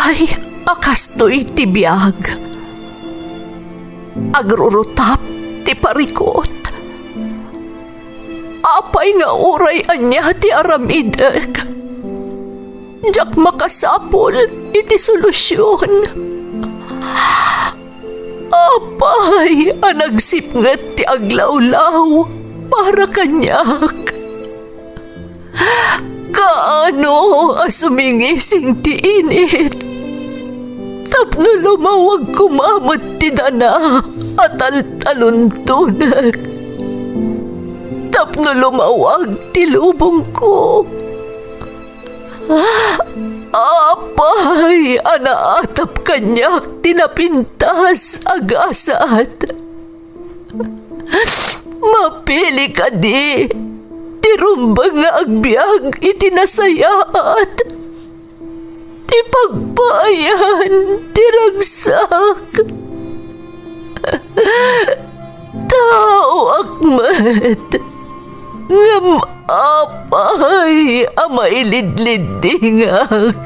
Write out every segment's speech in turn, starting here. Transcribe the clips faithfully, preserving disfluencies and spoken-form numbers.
Ay, a kastoy ti biag. Agrurutap ti parikut. Apay nga uray ania ti aramidek, diak makasapul iti solusion. Apay a nagsipnget ti aglawlaw para kaniak? Kaano a sumingising ti init tapno lumawag koma met ti dana a taltaluntonek, tapno lumawag ti lubongko? Apay a naatap kaniak ti napintas a gasat? Mapili kadi ti rumbeng nga agbiag iti nasayaat, ti pagpaayan ti ragsak? Taoak met, ngem apay a mailidliddingak?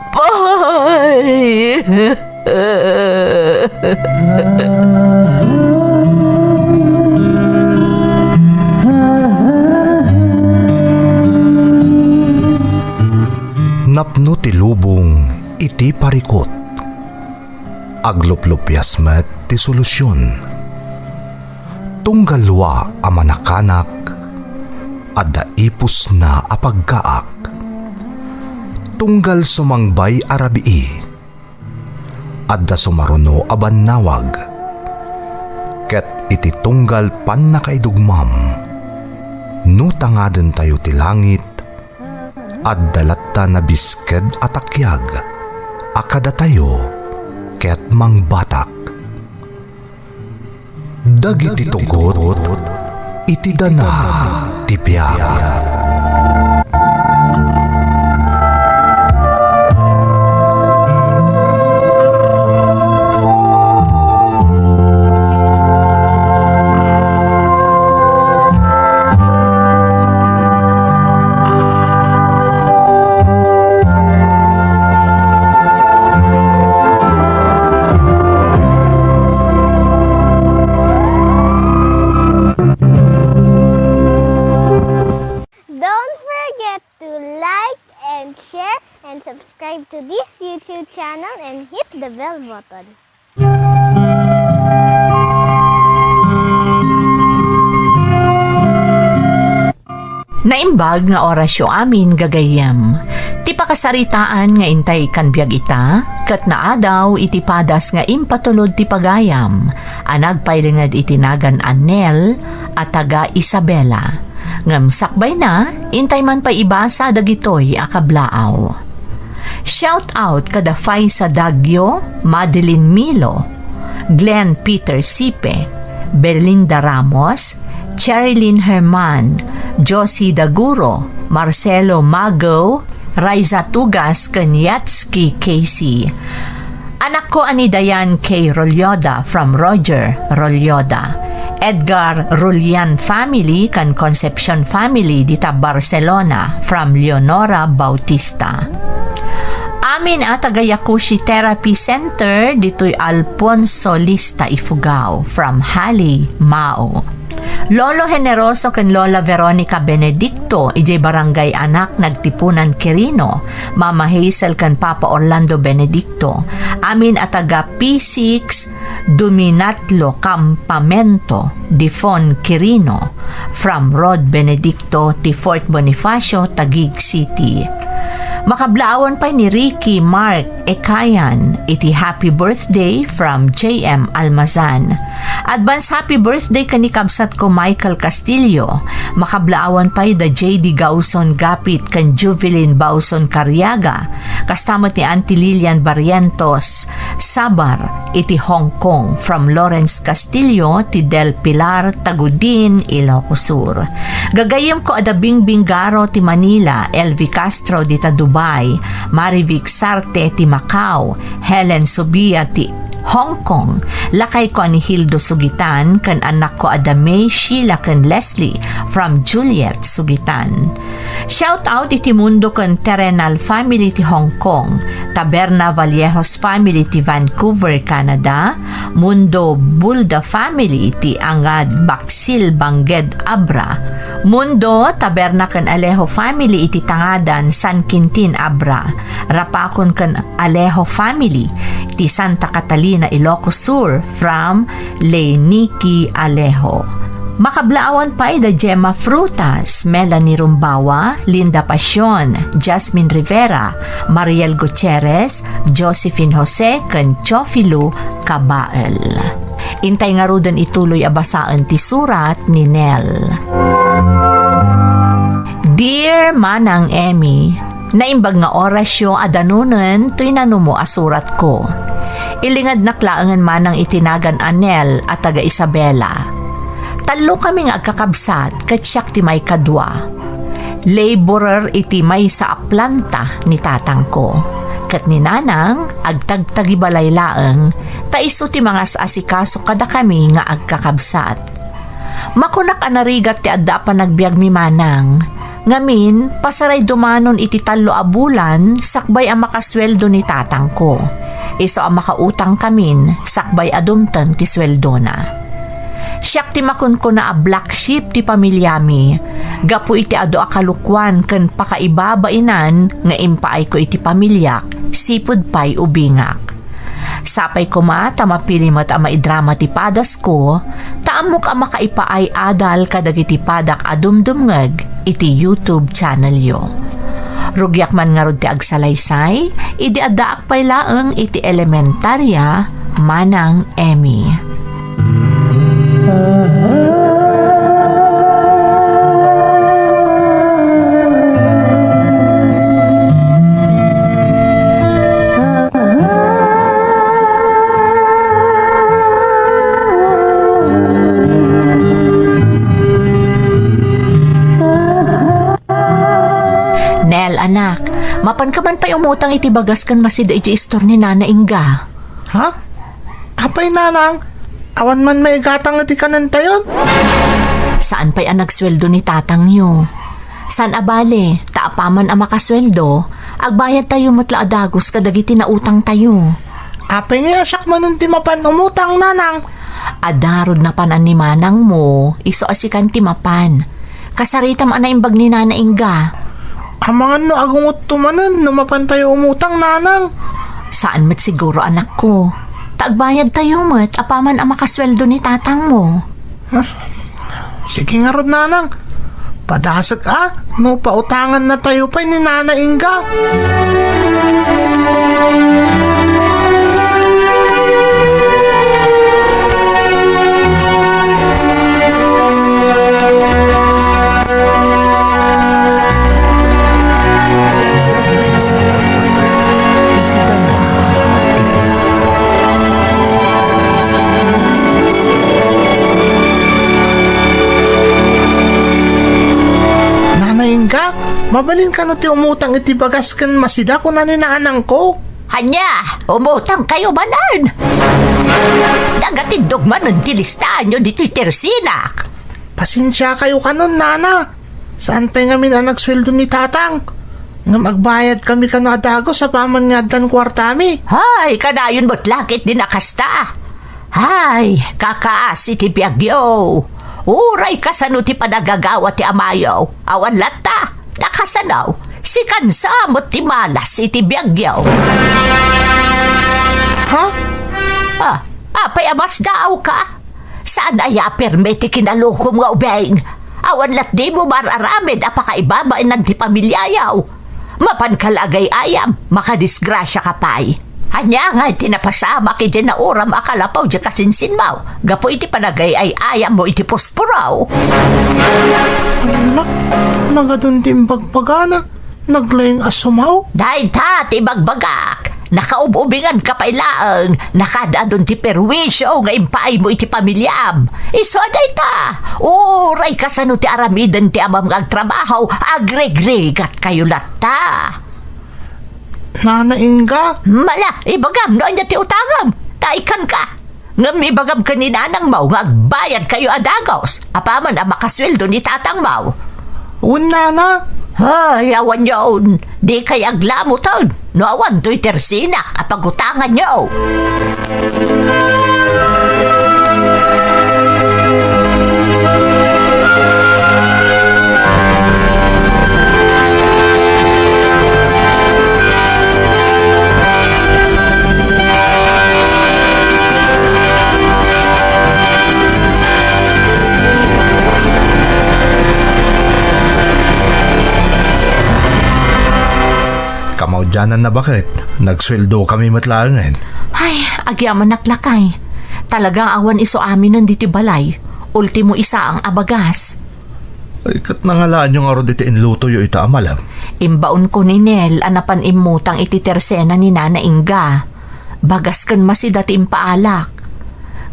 Apay! Napno ti lubong iti parikut. Agluplupias met ti solusion. Tunggal lua a manakanak, adda ipusna a paggaak. Tunggal sumangbay a rabii, adda sumaruno a bannawag. Ket iti tunggal pannakaidugmam, no tangadentayo ti langit, adda latta nabisked a takiag a kadatayo ket mangbatak. Dagiti tugot iti dana ti biag. Don't forget to like and share and subscribe to this YouTube channel and hit the bell button. Naimbag nga orasyo amin, gagayyem. Ti pakasaritaan nga intay kan biag ita, ket naadaw iti padas nga impatulod ti pagayam, a nagpailinged iti nagan a Nel a taga Isabela. Ngem sakbayna, intay man pay ibasa dagitoy a kablaaw. Shout out kada Faisa Dagio, Madeline Milo, Glenn Peter Sipe, Belinda Ramos, Cherilyn Herman, Josie Daguro, Marcelo Mago, Raiza Tugas ken Yatski Casey. Anakko a ni Dayan K. Rolyoda from Roger Rolyoda. Edgar Rulian family ken Concepcion family dita Barcelona from Leonora Bautista. Amin a taga Yakushi Therapy Center ditoy Alfonso Lista, Ifugao from Hali, Mao. Lolo Generoso ken Lola Veronica Benedicto, idiay Barangay Anak, Nagtipunan, Quirino, Mama Hazel ken Papa Orlando Benedicto, amin a taga P six Duminatlo Campamento, Difon, Quirino, from Rod Benedicto ti Fort Bonifacio, Taguig City. Makablaawan pay ni Ricky Mark Ekayan iti happy birthday from J M Almazan. Advance happy birthday ken ni kabsatko Michael Castillo. Makablaawan pay da J D Gauson Gapit ken Juvelin Bauson Cariaga. Kasta met ni Auntie Lilian Barrientos Sabar iti Hong Kong from Lawrence Castillo ti Del Pilar, Tagudin, Ilocos Sur. Gagayyemko a da Bingbing Garo ti Manila, L V Castro dita Dubai, Marivic Sarte ti Macau, Helen Subia ti Hong Kong. Lakayko a ni Hildo Sugitan ken annakko a da May, Sheila ken Leslie from Juliet Sugitan. Shout out iti Mundo ken Terrenal family ti Hong Kong, Taberna Vallejos family ti Vancouver, Canada, Mundo Bulda family ti Angad Baksil Bangked Abra, Mundo, Taberna ken Alejo family iti Tangadan, San Quintin Abra, Rapacon ken Alejo family ti Santa Catalina, Ilocos Sur, from Lay Nikki Alejo. Makablaawan pay da Gemma Frutas, Melanie Rumbawa, Linda Pasion, Jasmine Rivera, Mariel Gutierrez, Josephine Jose, ken Teofilo Kabael. Intay ngaruden ituloy a basaen ti surat ni Nel. Dear Manang Emmy, naimbag nga orasyo a danunen toy nanumo a suratko. Ilingednak laengen manang iti nagan a Nel a taga Isabela. Tallo kami nga agkakabsat ket siak ti maikadua. Laborer iti maysa a planta ni tatangko. Ket ni nanang, agtagtagibalay laeng, ta isu ti mangas-asikaso kadakami nga agkakabsat. Makunak a narigat ti adda a panagbiagmi manang. Ngamin, pasaray dumanon iti tallo a bulan sakbay a makasueldo ni tatangko. Isu a makautangkamin sakbay a dumteng ti sueldona. Siak ti makunkuna a black sheep ti pamiliami, gapu iti adu a kalukoan ken pakaibabainan nga impaayko iti pamiliak, sipud pay ubingak. Sapay koma ta mapili met a maidrama ti padasko, ta ammok a makaipaay adal kadagiti padak a dumdumngeg iti YouTube channelyo. Rugiak man ngarud ti agsalaysay, idi addaak pay laeng iti elementaria, Manang Emmy. Nel, anak, mapanka man pay umutang iti bagas ken masida iti istor ni Nana Inga. Ha? Apay, nanang, awan man maigatang iti kanentayon? Saan pay a nagsueldo ni tatangyo? Saan a bale, ta apaman a makasueldo, agbayadtayo met la a dagus kadagiti nautangtayo. Apay nga siak manen ti mapan umutang, nanang? Adda ngarud napanan ni manangmo, isu a sikan ti mapan. Kasaritam a naimbag ni Nana Inga. Amangan no agungotto manen no mapantayo umutang, nanang. Saan met siguro, anakko. Ta agbayadtayo met apaman a makasueldo ni tatangmo. Huh? Sige ngarud, nanang. Padasek a no pautangannatayo pay ni Nana Inga. Nana Inga, mabalin kano ti umutang iti bagas ken masida, kuna ni nanangko. Ania, umutangkayo manen? Nagatindog manen ti listaanyo ditoy tersinak. Pasensiakayo kanon, nana. Saan pay ngamin a nagsueldo ni tatang. Ngem agbayadkami kano a dagus apaman nga addan kuartami. Hay, kanayon met la ketdin a kasta. Hay, kakaasi ti biagyo. Uray kasano ti panagagawa ti amayo. Awan latta, nakasano, sikan sa met ti malas iti biagyo. Ha? Ah, apay a masdaawka? Saan aya a pirme ti kinalukom nga ubing? Awan latdimo mar-aramid a pakaibabainag ti pamiliayo. Mapanka la agay-ayam, makadisgrasiaka pay. Ania ngay ti napasamak iti nauram a kalapaw ti kasinsinmo gapu iti panagay-ay-ayammo iti puspuraw? Ala, nangadun ti imbagbagana. Naglaing a sumaw? Dayta ti ibagbagak. Nakaub-ubinganka pay laeng, nakaad-adun ti perwisyo nga impaaymo iti pamiliam. Isu a dayta, uray kasano ti aramiden ti amam nga agtrabaho, agrigrigatkayo latta. Nana Inga? Mala, ibagam no ania ti utangem. ay, kanka. Ngem ibagam ken ni nanangmo nga agbayadkayo a dagus apaman a makasueldo ni tatangmo. Wen, nana? Ay, awan yon. Dikay aglamoten no awan toy tersenak a pagutanganyo. Kamaudiananna, baket, nagsueldo kami met laengen. Ay, agyamanak, lakay. Talaga nga awan isu aminen ditoy balay. Ultimo isaang a bagas. Ay, ket nangalaanyo ngarud iti inlutoyo ita a malem? Imbaonko ni Nel a napan immutang iti tersena ni Nana Inga. Bagas ken masida ti impaalak.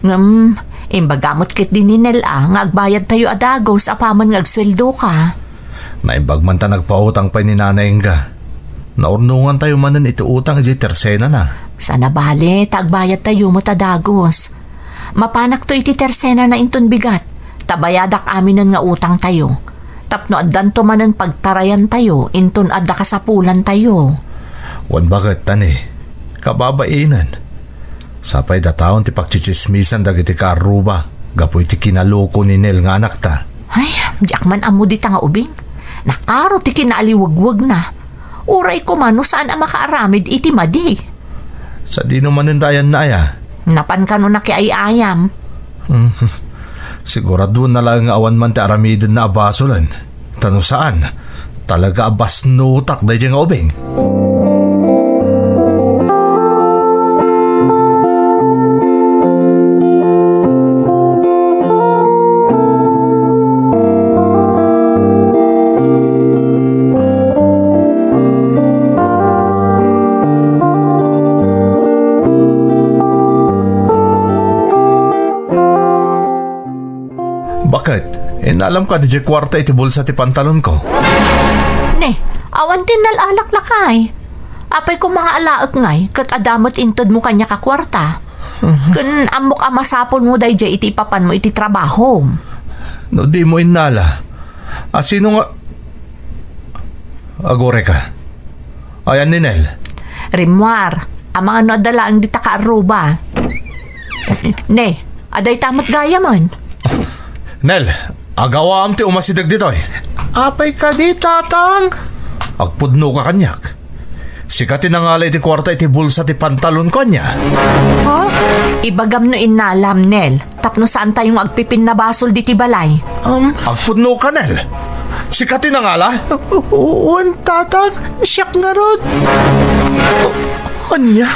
Ngem, imbaga met ketdi ni Nel a nga agbayadtayo a dagus apaman nga agsueldoka. Naimbag man ta nagpautang pay ni Nana Inga. Naurnongantayo manen iti utang iti tersenana. Saan a bale, ta agbayadtayo met a dagus. Mapanakto iti tersenana inton bigat, ta bayadak aminen nga utangtayo. Tapno addanto manen pagtarayantayo inton adda kasapulantayo. Wen, baket, tani, kababainen. Sapay dataon ti pagtsitsismisan dagiti kaarruba gapu iti kinaloko ni Nel nga anakta. Ay, diak man ammo dita nga ubing. Nakaro ti kinaaliwegwegna. Uray koma no saan a makaaramid iti madi. Sadino manen ta ayanna aya? Napan kano nakiay-ayam. Mhm. Siguraduenna laeng nga awan man ti aramidenna a basolen. Ta no saan, talaga a basnotak daydiay nga ubing. Baket, innalam kadi diay kuarta iti bulsa ti pantalonko? Ne, awan ti innal-alak, lakay. Apay koma nga alaek ngay, ket adda met intedmo kaniak a kuarta. Mhm. Ken ammok a masapulmo daydiay iti ipapanmo iti trabahom. No dimo innala, a sino nga, agurayka. Ayan ni Nel. Rimmuar, amangan no adda laeng dita kaarruba. Ne, adda ita met gayamen. Nel, agawam ti umasideg ditoy. Apay kadi, Tatang? Agpudnoka kaniak. Sika ti nangala iti kuarta iti bulsa ti pantalonko, ania? Ha? Ibagam no innalam, Nel. Tapno saantayo nga agpipinnabasol diti balay. Um, agpudnoka, Nel? Sika ti nangala? U-, wen, Tatang, siak ngarud. Ania?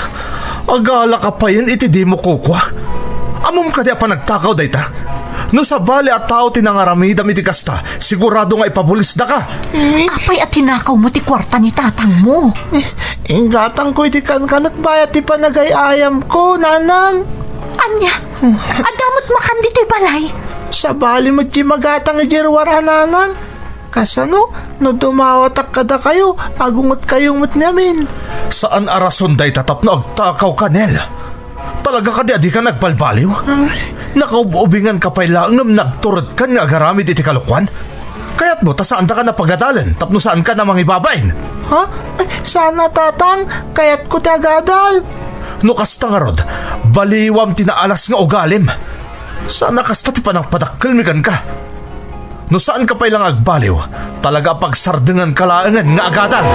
Agalaka payen iti dimo kukua? Ammom kadi a panagtakaw dayta? No sabali a tao ti nangaramidam iti kasta, sigurado nga ipabulisdaka. Apay a tinakawmo ti kuarta ni tatangmo? Inggatangko iti kankan a bayad ti panagay-ayamko, nanang. Ania? Adda met makan ditoy balay? Sabali met ti magatang idiay ruar a nanang. Kasano no dumawatak kadakayo, agungetkayo met ngamin? Saan a rason dayta tapno agtakawka, Nel. Talaga kadi a dika nagbalbaliw? Ay. Nakaub-ubinganka pay laeng ngem nagturedkan nga agaramid iti kalokuan? Kayatmo ta saandaka napagadalen tapno saanka a mangibabain? Ha? Ay, saan a, Tatang. Kayatko ti agadal. No kasta ngarud, baliwam ti naalas nga ugalim. Saan a kasta ti panangpadakkelmi kenka. No saanka pay la nga agbaliw, talaga a pagsardenganka laengen nga agadal.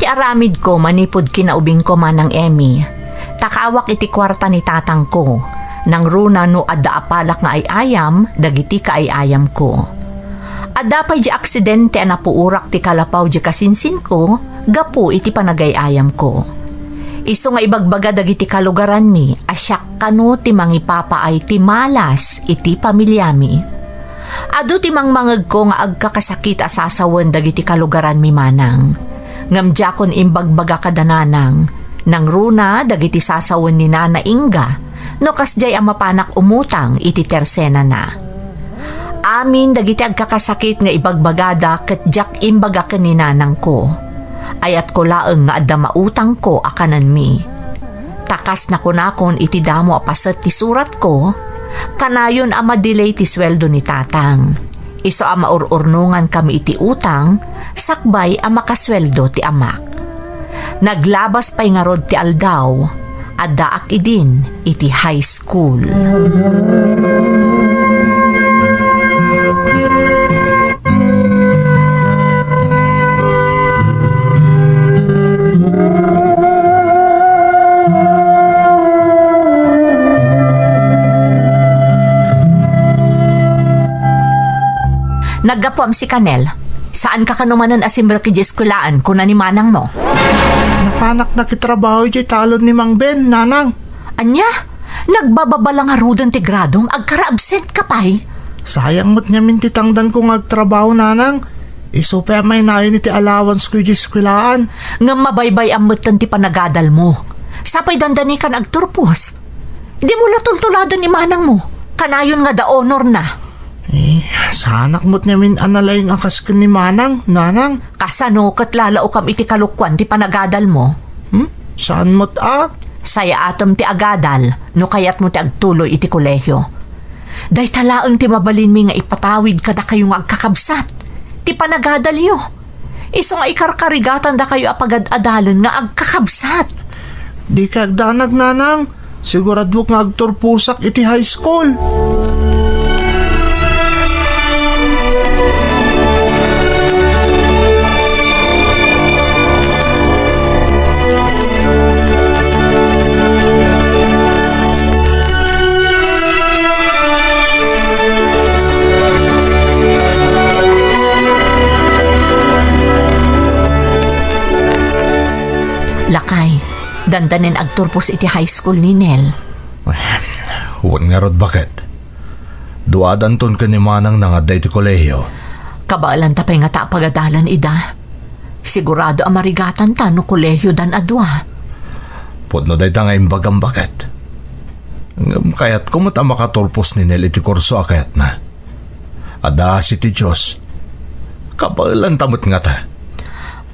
Aramidko manipud kinaubingko, Manang Emmy. Takaawak iti kuarta ni tatangko. Nangruna no adda a palak nga ay-ayam dagiti kaay-ayamko. Adda pay di aksidente a napuorak ti kalapaw di kasinsinko gapu iti panagay-ayamko. Isu nga ibagbaga dagiti kalugaranmi a siak kano ti mangipapaay ti malas iti pamiliami. Adu ti mangmangegko nga agkakasakit a sasawen dagiti kalugaranmi, Manang. Ngem diakon imbagbaga kada nanang, nangruna dagiti sasawen ni Nana Inga no kasdiay a mapanak umutang iti tersenana. Amin dagiti agkakasakit nga ibagbagada ket diak imbaga ken ni nanangko. Ayatko laeng nga adda mautangko a kanenmi. Ta kas nakunakon iti damo a paset ti suratko, kanayon a madelay ti sueldo ni tatang. Isu a maur-urnongankami iti utang, sakbay a makasueldo ti amak. Naglabas pay ngarud ti aldaw, addaak idin iti high school. Naggapuam si Kanel. Saanka kano manen a simrek idiay eskuelaan, kuna ni manangmo. Napanak nakitrabaho idiay talon ni Mang Ben, Nanang. Ania? Nagbababa la ngaruden ti gradom, agkara-absent ka pay? Sayang met ngamin ti tangdanko nga agtrabaho, Nanang. Isu pay a mainayon iti allowance ko idiay eskuelaan. Ngem mabaybay-am metten ti panagadalmo. Sapay dandanikan agturpos. Dimo la tultuladen ni manangmo. Kanayon nga da honor na. Eh, saanak met ngamin a nalaing a kas ken ni manang, nanang. Kasano ket lalaokam iti kalokuan ti panagadalmo? Hmm? Saan met a? Sayaatem ti agadal no kayatmo ti agtuloy iti kolehio. Dayta laeng ti mabalinmi nga ipatawid kadakayo nga agkakabsat ti panagadalyo. Isu nga ikarkarigatandakayo a pagad-adalen nga agkakabsat. Dika agdanag, nanang. Siguraduak nga agturposak iti high school. Lakay, dandanen agturpos iti high school ni Nel. Wen ngarud, baket. Duadanton ken ni manang nga adda iti kolehio. Kabaelanta pay ngata a pagadalan ida. Sigurado a marigatanta no kolehiodan a dua. Pudno dayta nga imbagam, baket. Ngem kayatko met a makaturpos ni Nel iti kurso a kayatna. Adda asi ti Dios. Kabaelanta met ngata.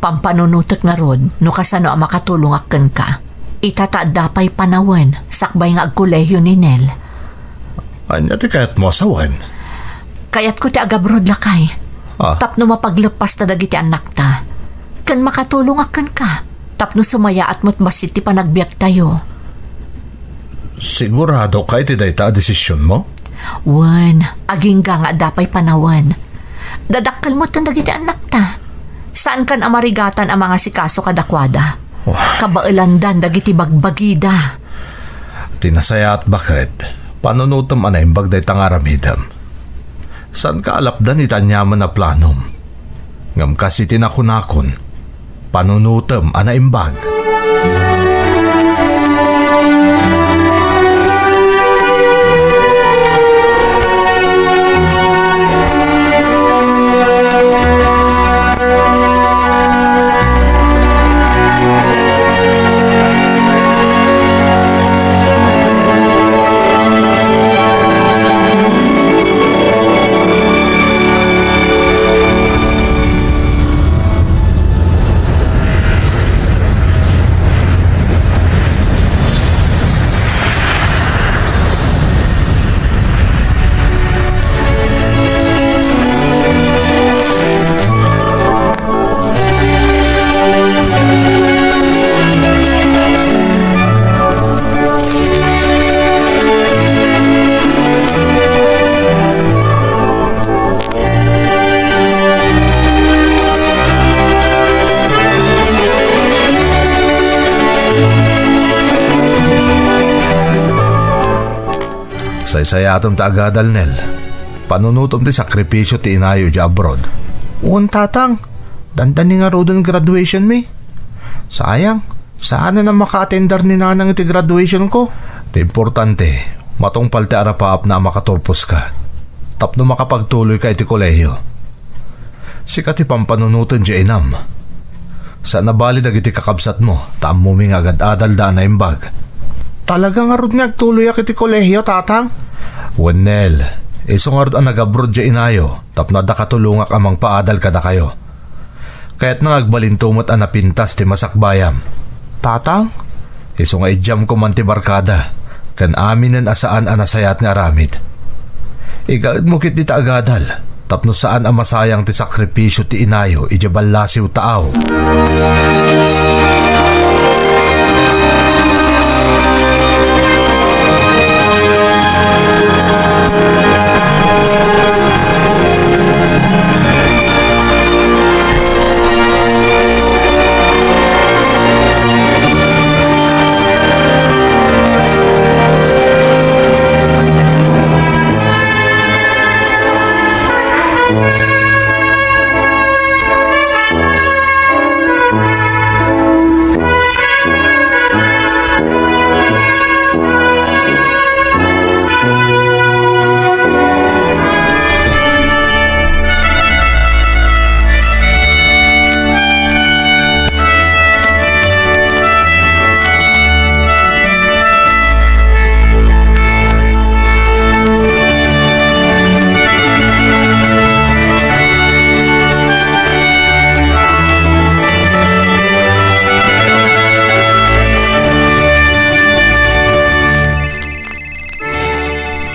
Pampanunotek ngarud no kasano a makatulongak kenka. Ita ta adda pay panawen sakbay nga agkolehio ni Nel. Ania ti kayatmo a sawen? Kayatko ti agabroad, lakay. Ah. Tapno mapagleppasta dagiti annakta. Ken makatulongak kenka. Tapno sumayaat met bassit ti panagbiagtayo. Siguradoka iti dayta a desisionmo? Wen, agingga nga adda pay panawen. Dadakkel metten dagiti annakta. Saankan a marigatan a mangasikaso kadakuada. Wah. Kabaelandan dagiti bagbagida. Ti nasayaat, baket, panunotem a naimbag dayta nga aramidem. Saanka a lapdan iti aniaman a planom. Ngem kas iti nakunakon, panunotem a naimbag. Ta isayatem ti agadal, Nel. Panunotem ti sakripisio ti inayo idiay abroad. Wen, Tatang. Dandani ngaruden graduation mi. Sayang, saanen a maka-attender ni Nanang iti graduation ko. Ti importante, matungpal ti arapaapna a makaturposka tapno makapagtuloyka iti kolehiyo. Sika ti pampanunoten diay inam. Saan a bali dagiti kakabsatmo, ta ammomi nga agad-adalda a naimbag. Talaga ngarud nga agtuloyak iti kolehiyo, Tatang? Wen, Nel, isu ngarud a nag-abroad diay inayo tapno adda katulongak a mangpaadal kadakayo. Kayatna nga agbalinto met a napintas ti masakbayam. Tatang? Isu nga idiamko man ti barkada, ken aminen a saan a nasayaat nga aramid. Igaedmo ketdi ta agadal, tapno saan a masayang ti sakripisio ti inayo idiay ballasiw taaw.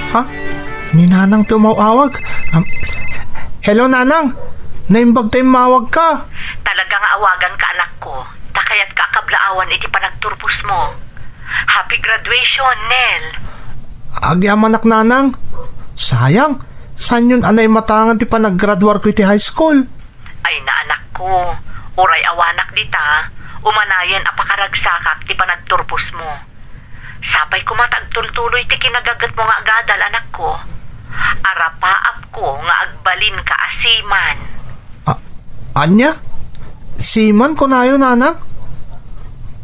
Ha? Ni Nanang ti umaw-awag? Am, hello, Nanang! Naimbag ta immawagka! Talaga nga awaganka, anakko, ta kayatka a kablaawan iti panagturposmo. Happy graduation, Nel! Agyamanak, Nanang. Sayang, saanyon a naimatangan ti panaggraduarko iti high school. Ay, naanakko, uray awanak dita, umanayen a pakaragsakak ti panagturposmo. Sapay koma ta agtultuloy ti kinagagetmo nga agadal, anakko. Arapaapko nga agbalinka a seaman. A-, ania? Seaman kunayo, Nanang?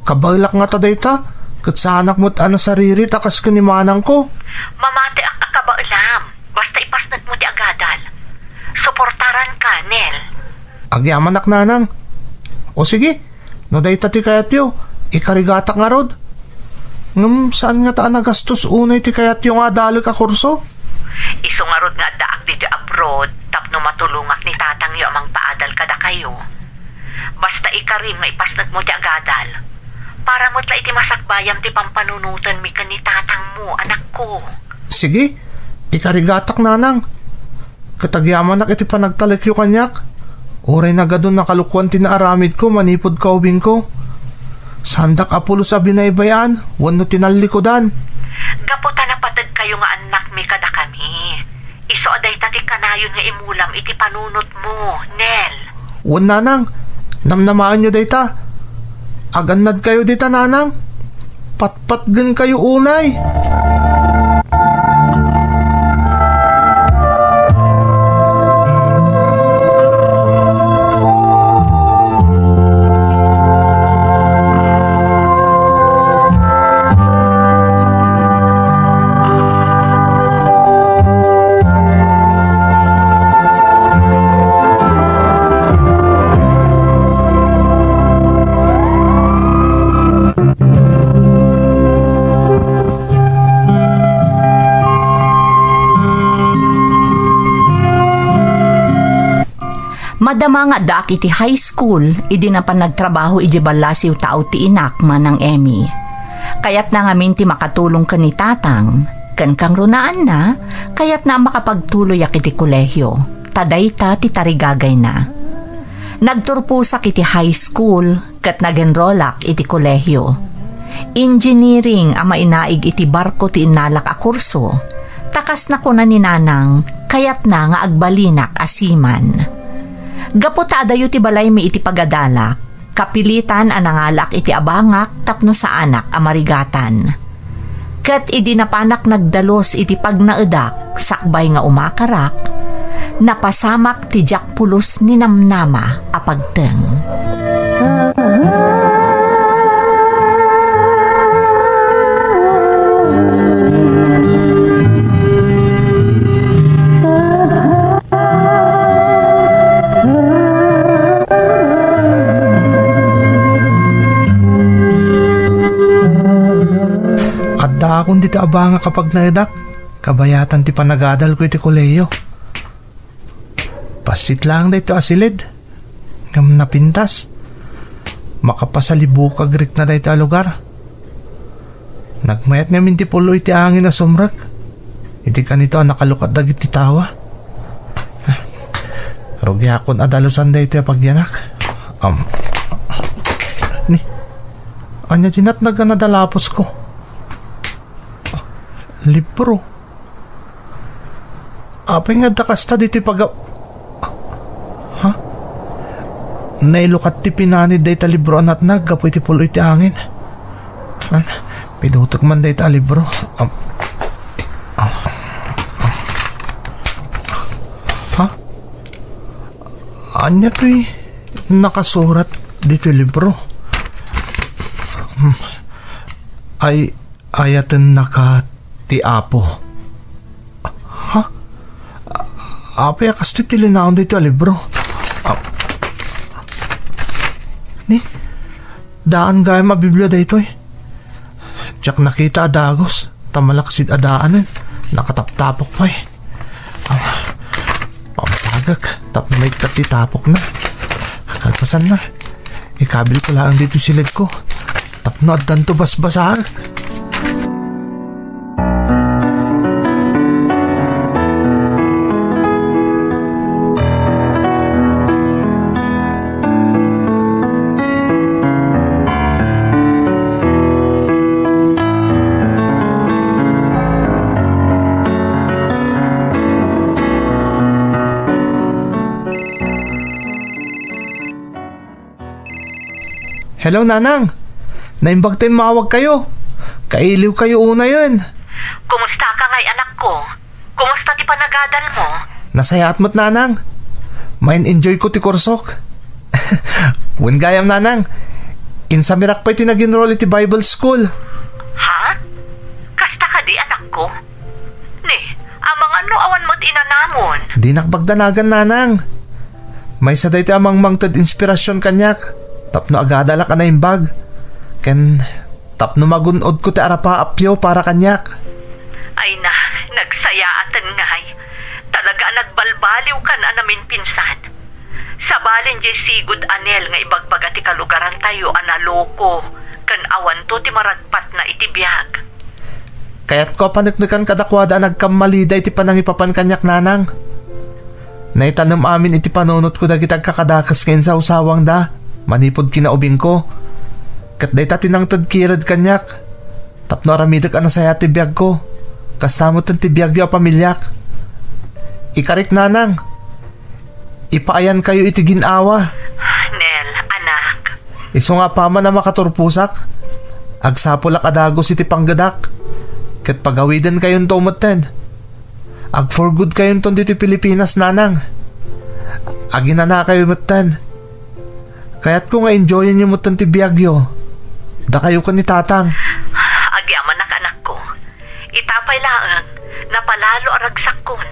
Kabaelak ngata dayta, ket saanak met a nasaririt a kas ken ni manangko. Mamatiak a kabaelam. Basta ipasnekmo ti agadal. Suportaranka, Nel. Agyamanak, Nanang. O sige, no dayta ti kayatyo, ikarigatak ngarud. Ngem saan ngata a nagastos unay ti kayatyo nga adalek a kurso? Isu ngarud nga addaak ditoy abroad tapno matulongak ni tatangyo a mangpaadal kadakayo. Basta ikarim nga ipasnekmo ti agadal. Para met la iti masakbayam ti pampanunotenmi ken ni tatangmo, anakko. Sige, ikarigatak, Nanang. Ket agyamanak iti panagtalekyo kaniak. Uray nagadun a kalokuan ti naaramidko manipud kaubingko. Saandak a pulos a binaybay-an wenno tinallikudan. Gapu ta napategkayo nga annakmi kadakami. Isu a dayta ti kanayon nga imulam iti panunotmo, Nel. Wen, Nanang, namnamaenyo dayta. Agannadkayo dita, Nanang. Patpatgenkayo unay. Madama nga addaak iti high school idi napan nagtrabaho idiay ballasiw taaw ti inak, Manang Emmy. Kayatna ngamin ti makatulong ken ni Tatang, ken kangrunaanna, kayatna a makapagtuloyak iti kolehio, ta dayta ti tarigagayna. Nagturposak iti high school, ket nag-enrollak iti kolehio. Engineering a mainaig iti barko ti innalak a kurso, ta kas nakuna ni Nanang, kayatna nga agbalinak a seaman. Gapu ta adayo ti balaymi iti pagadalak, kapilitan a nangalaak iti abangak tapno saanak a marigatan. Ket idi napanak nagdalus iti pagnaedak sakbay nga umakarak, napasamak ti diak pulos ni namnama a pagteng. Addaakon dita a bangak a pagnaedak, kabayatan ti panagadalko iti kolehiyo. Passit laeng daytoy a silid, ngem napintas. Makapasalibukag rikna daytoy a lugar. Nagmayat ngamin ti pul-oy ti angin a sumrek. Idi kanito a nakalukat dagiti tawa. Rugiakon a dalusan daytoy a pagyanak. Am. Ni, ania ti natnag a nadalapusko? Libro. Apay nga adda kasta ditoy paga-, ha? Nailukat ti pinanid dayta libro a natnag gapu iti pul-oy ti angin. An, pidutek man dayta a libro. Am-, am-, ha? Ania toy nakasurat ditoy libro? Hmm. Ay, ayatennaka ti Apo. Ha? Apay a kastoy ti linaon daytoy a libro? Ah. Ni, daan gayam a Biblia daytoy. Diak nakita a dagus, ta malaksid a daanen. Nakataptapok pay. Ah, pampagak, tapno maikkat ti tapokna. Kalpasanna, ikabilko laeng ditoy silidko. Tapno addanto basbasaek. Hello, Nanang. Naimbag ta immawagkayo. Kailiwkayo unayen. Kumusta ka ngay, anakko? Kumusta ti panagadal mo? Nasayaat met, Nanang. Main-enjoy ko ti kursok. Wen gayam, Nanang. Insamirak pay ti nag-enroll iti Bible school. Ha? Kasta kadi, anakko? Ni, amangan no awan met inanamon. Dinak pagdanagan, Nanang. Maysa daytoy a mangmangted inspirasyon kaniak tapno agadalak a naimbag. Ken tapno magun-odko ti arapaapyo para kaniak. Ay na, nagsayaaten ngay. Talaga a nagbalbaliwkan a naminpinsan. Sabalen diay sigud a Nel nga ibagbaga ti kalugarantayo a naloko ken awanto ti maragpatna iti biag. Kayatko a paneknekan kadakuada a nagkammalida iti panangipapan kaniak, Nanang. Naitanem amin iti panunotko dagiti agkakadakes nga insawsawangda manipud kinaubingko. Ket dayta ti nangted kired kaniak tapno aramidek a nasayaat ti biagko. Kasta met ti biagyo a pamiliak. Ikarik, Nanang. Ipaayankayo iti gin-awa. Nel, anak. Isu nga apaman a makaturposak, agsapulak a dagus iti panggedak, ket pagawidenkayonto metten. Ag-for-good kayonton ditoy Pilipinas, Nanang. Aginanakayo metten. Kayatko nga enjoyenyo metten ti biagyo. Dakayo ken ni Tatang. Agyamanak, anakko. Ita pay laeng, napalalo a ragsakkon,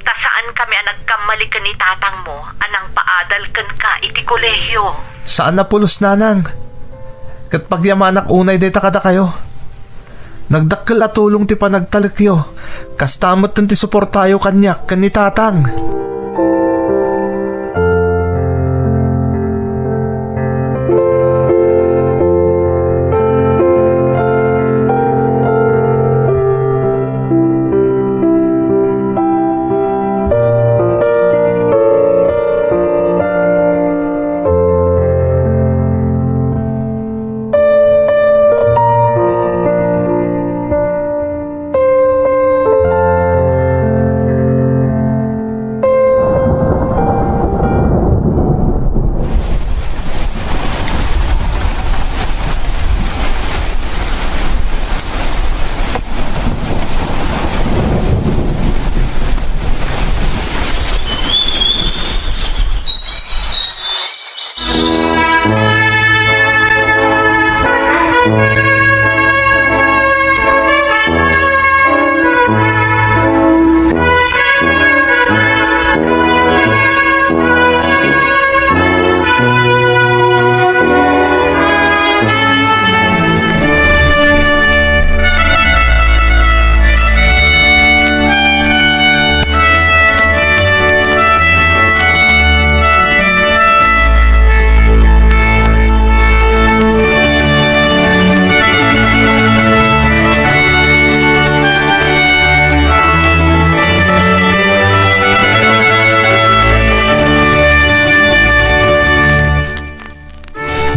ta saankami a nagkammali ken ni tatangmo a nangpaadal kenka iti kolehio. Saan a pulos, Nanang. Ket pagyamanak unay dayta kadakayo. Nagdakkel a tulong ti panagtalekyo. Kasta metten ti suportayo kaniak ken ni Tatang.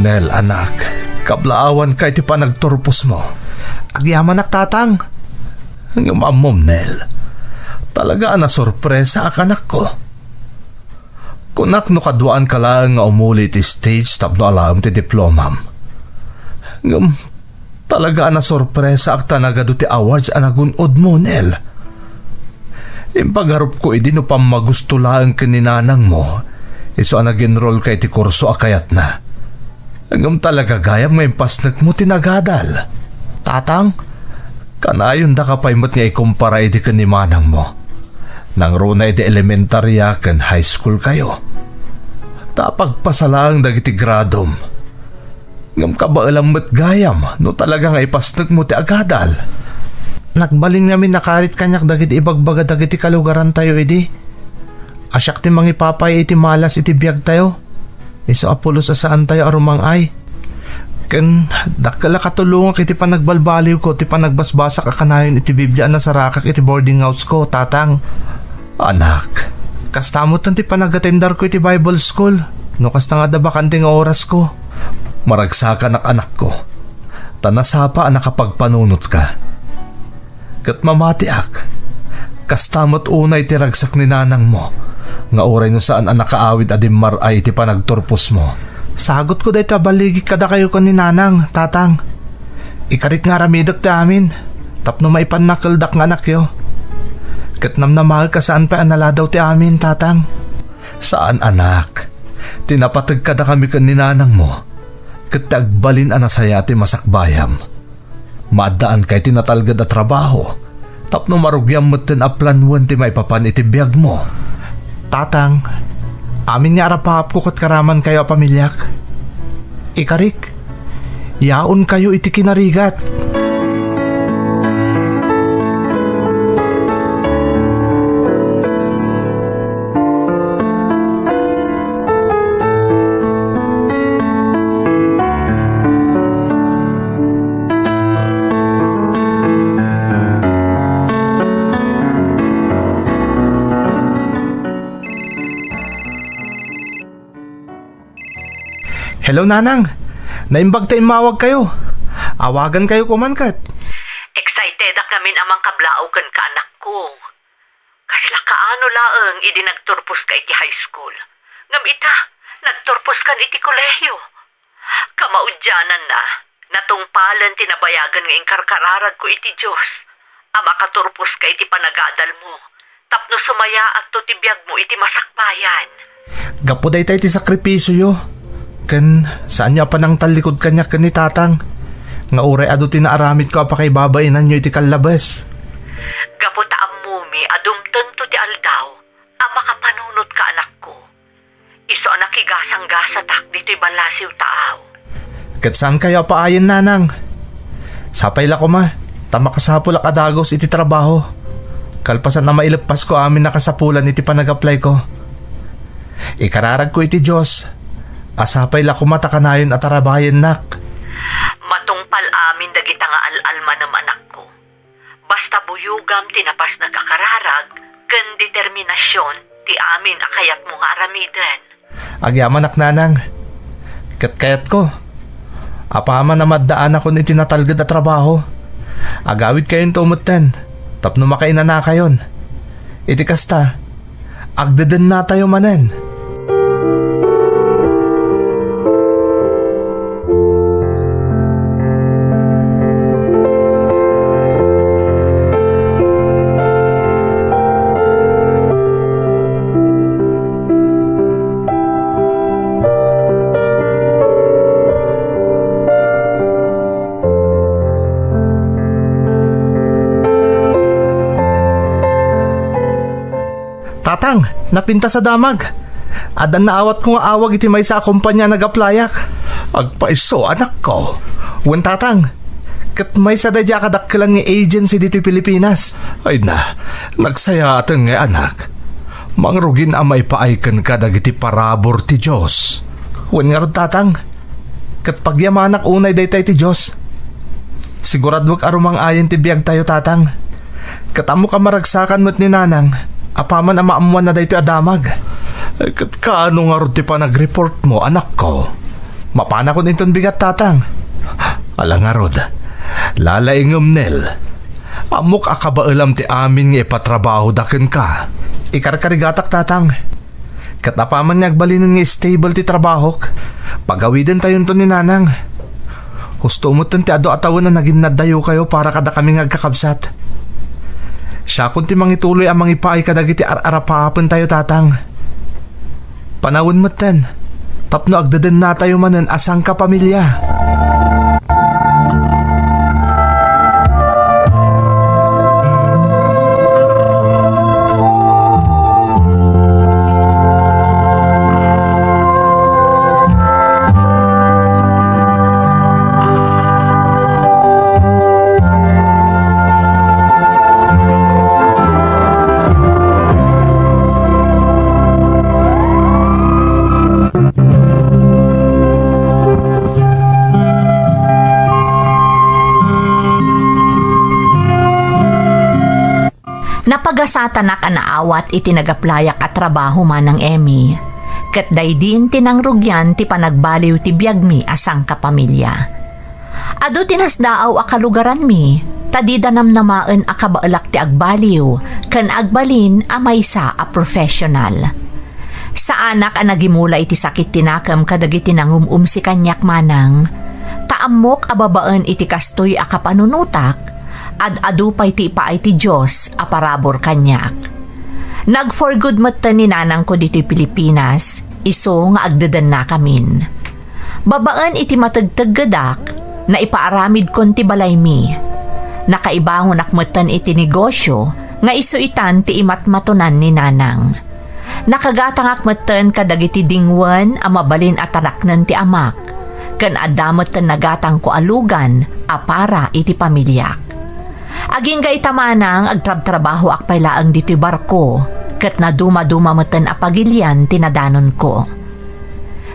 Nel, anak, kablaawanka iti panagturposmo. Agyamanak, Tatang. Ngem ammom, Nel, talaga a nasorpresaak, anakko. Kunak no kaduaanka laeng nga umuli iti stage tapno alaem ti diplomam. Ngem talaga a nasorpresaak ta nagadu ti awards a nagun-odmo, Nel. Impagarupko idi no pammagusto laeng ken ni nanangmo, isu a nag-enrollka iti kurso a kayatna. Ngem talaga gayam nga impasnekmo ti nagadal. Tatang, kanayondaka pay met nga ikumpara idi ken ni manangmo. Nangruna idi elementaria ken high school kayo. Ta pagpasa laeng dagiti gradom. Ngem kabaelam met gayam no talaga nga ipasnekmo ti agadal. Nagbalin ngamin nakarit kaniak dagiti ibagbaga dagiti kalugarantayo idi. A siak ti mangipapay iti malas iti biagtayo. Isu a pulos a saantayo a rumang-ay. Ken dakkel a katulongak iti panagbalbaliwko ti panagbasbasak a kanayon iti Biblia a nasarakak iti boarding house ko, Tatang. Anak. Kasta met ti panagatendarko iti Bible school, no kasta nga adda bakante nga orasko. Maragsakanak, anakko, ta nasapa a nakapagpanunotka. Ket mamatiak, kasta met unay ti ragsak ni nanangmo, nga uray no saan a nakaawid a dimmar-ay iti panagturposmo. Sagutko daytoy a balligik kadakayo ken ni nanang, tatang. Ikarik nga aramidek ti amin, tapno maipannakeldak nga anakyo. Ket namnamaek a saan pay a naladaw ti amin, tatang. Saan, anak. Ti napateg kadakami ken ni nanangmo, ket ti agbalin a nasayaat ti masakbayam. Maaddaanka iti natalged a trabaho, tapno marugiam metten a planoen ti maipapan iti biagmo. Tatang, amin nga arapahapko ket karamankayo a pamiliak. Ikarik, yaonkayo iti kinarigat. Hello, Nanang. Naimbag ta immawag kayo. Awagan kayo kuman ket. Excited ak ngamin a mangkablaaw kenka, anakko. Kasla kaano laeng idi nagturposka iti high school. Ngem ita, nagturposkan iti kolehiyo. Kamaudiananna, natungpalen ti nabayagen nga inkarkararagko iti Dios a makaturposka iti panagadalmo tapno sumayaatto ti biagmo iti masakbayan. Gapu dayta iti sakripisioyo, ken saanyo a panangtallikud kaniak ken ni Tatang, nga uray adu ti naaramidko a pakaibabainanyo iti kallabes. Gapu ta ammomi a dumtengto ti aldaw a makapanunotka, anakko. Isu a nakigasanggasatak ditoy ballasiw taaw. Ket saankayo a paayen, Nanang. Sapay la koma, ta makasapulak a dagus iti trabaho. Kalpasan a maileppasko amin a kasapulan iti panagaplayko. Ikararagko iti Dios a sapay la koma ta kanayon a tarabayennak. Matungpal amin dagita nga al-almanem, anakko. Basta buyogam ti napasnek a kararag ken determinasion ti amin a kayatmo nga aramiden. Agyamanak, Nanang. Ket kayatko, apaman a maddaanakon iti natalged a trabaho, agawidkayonto metten tapno makainanakayon. Iti kasta, agdedennatayo manen. Tatang, napintas a damag. Addan naawatko nga awag iti maysa a kompania a nagaplayak. Agpayso, anakko. Wen, Tatang, ket maysa daydiay a kadakkelan nga agency ditoy Pilipinas. Ay na, nagsayaaten ngay, anak. Mangrugin a maipaay kenka dagiti parabur ti Dios. Wen ngarud, Tatang, ket pagyamanak unay dayta iti Dios. Siguraduek a rumang-ayen ti biagtayo, Tatang. Ket ammok a maragsakan met ni Nanang, apaman a maammoanna daytoy a damag. Ay, ket kaano ngarud ti panagreportmo, anakko? Mapanakon inton bigat, Tatang. Ala ngarud, lalaingem, Nel. Ammok a kabaelam ti amin nga ipatrabahoda kenka. Ikarkarigatak, Tatang. Ket apaman nga agbalinen nga stable ti trabahok, pagawidentayonto ni Nanang. Husto metten ti adu a tawen a naginnaddayokayo para kadakami nga agkakabsat. Siakon ti mangituloy a mangipaay kadagiti ar-arapaapentayo, Tatang. Panawen metten, tapno agdedennatayo manen a sangkapamilya. Napagasatanak a naawat iti nagaplayak a trabaho, Manang Emmy, ket daydin ti nangrugian ti panagbaliw ti biagmi a sangkapamilya. Adu ti nasdaaw a kalugaranmi, ta dida namnamaen a kabaelak ti agbaliw ken agbalin a maysa a professional. Saanak a nagimula iti sakit ti nakem kadagiti nangum-umsi kaniak, Manang, ta ammok a babaen iti kastoy a kapanunotak, ad-adu pay ti ipaay ti Dios a parabur kaniak. Nag-for good metten ni nanangko ditoy Pilipinas, isu nga agdedennakamin. Babaen iti mategteggedak, naipaaramidkon ti balaymi. Nakaibangonak metten iti negosio nga isu itan ti imatmatonan ni nanang. Nakagatangak metten kadagiti dingwen a mabalin a talaknen ti amak, ken adda metten nagatangko a lugan a para iti pamiliak. Agingga ita, Manang, agtrabtrabahoak pay laeng ditoy barko, ket nadumaduma metten a pagilian ti nadanonko.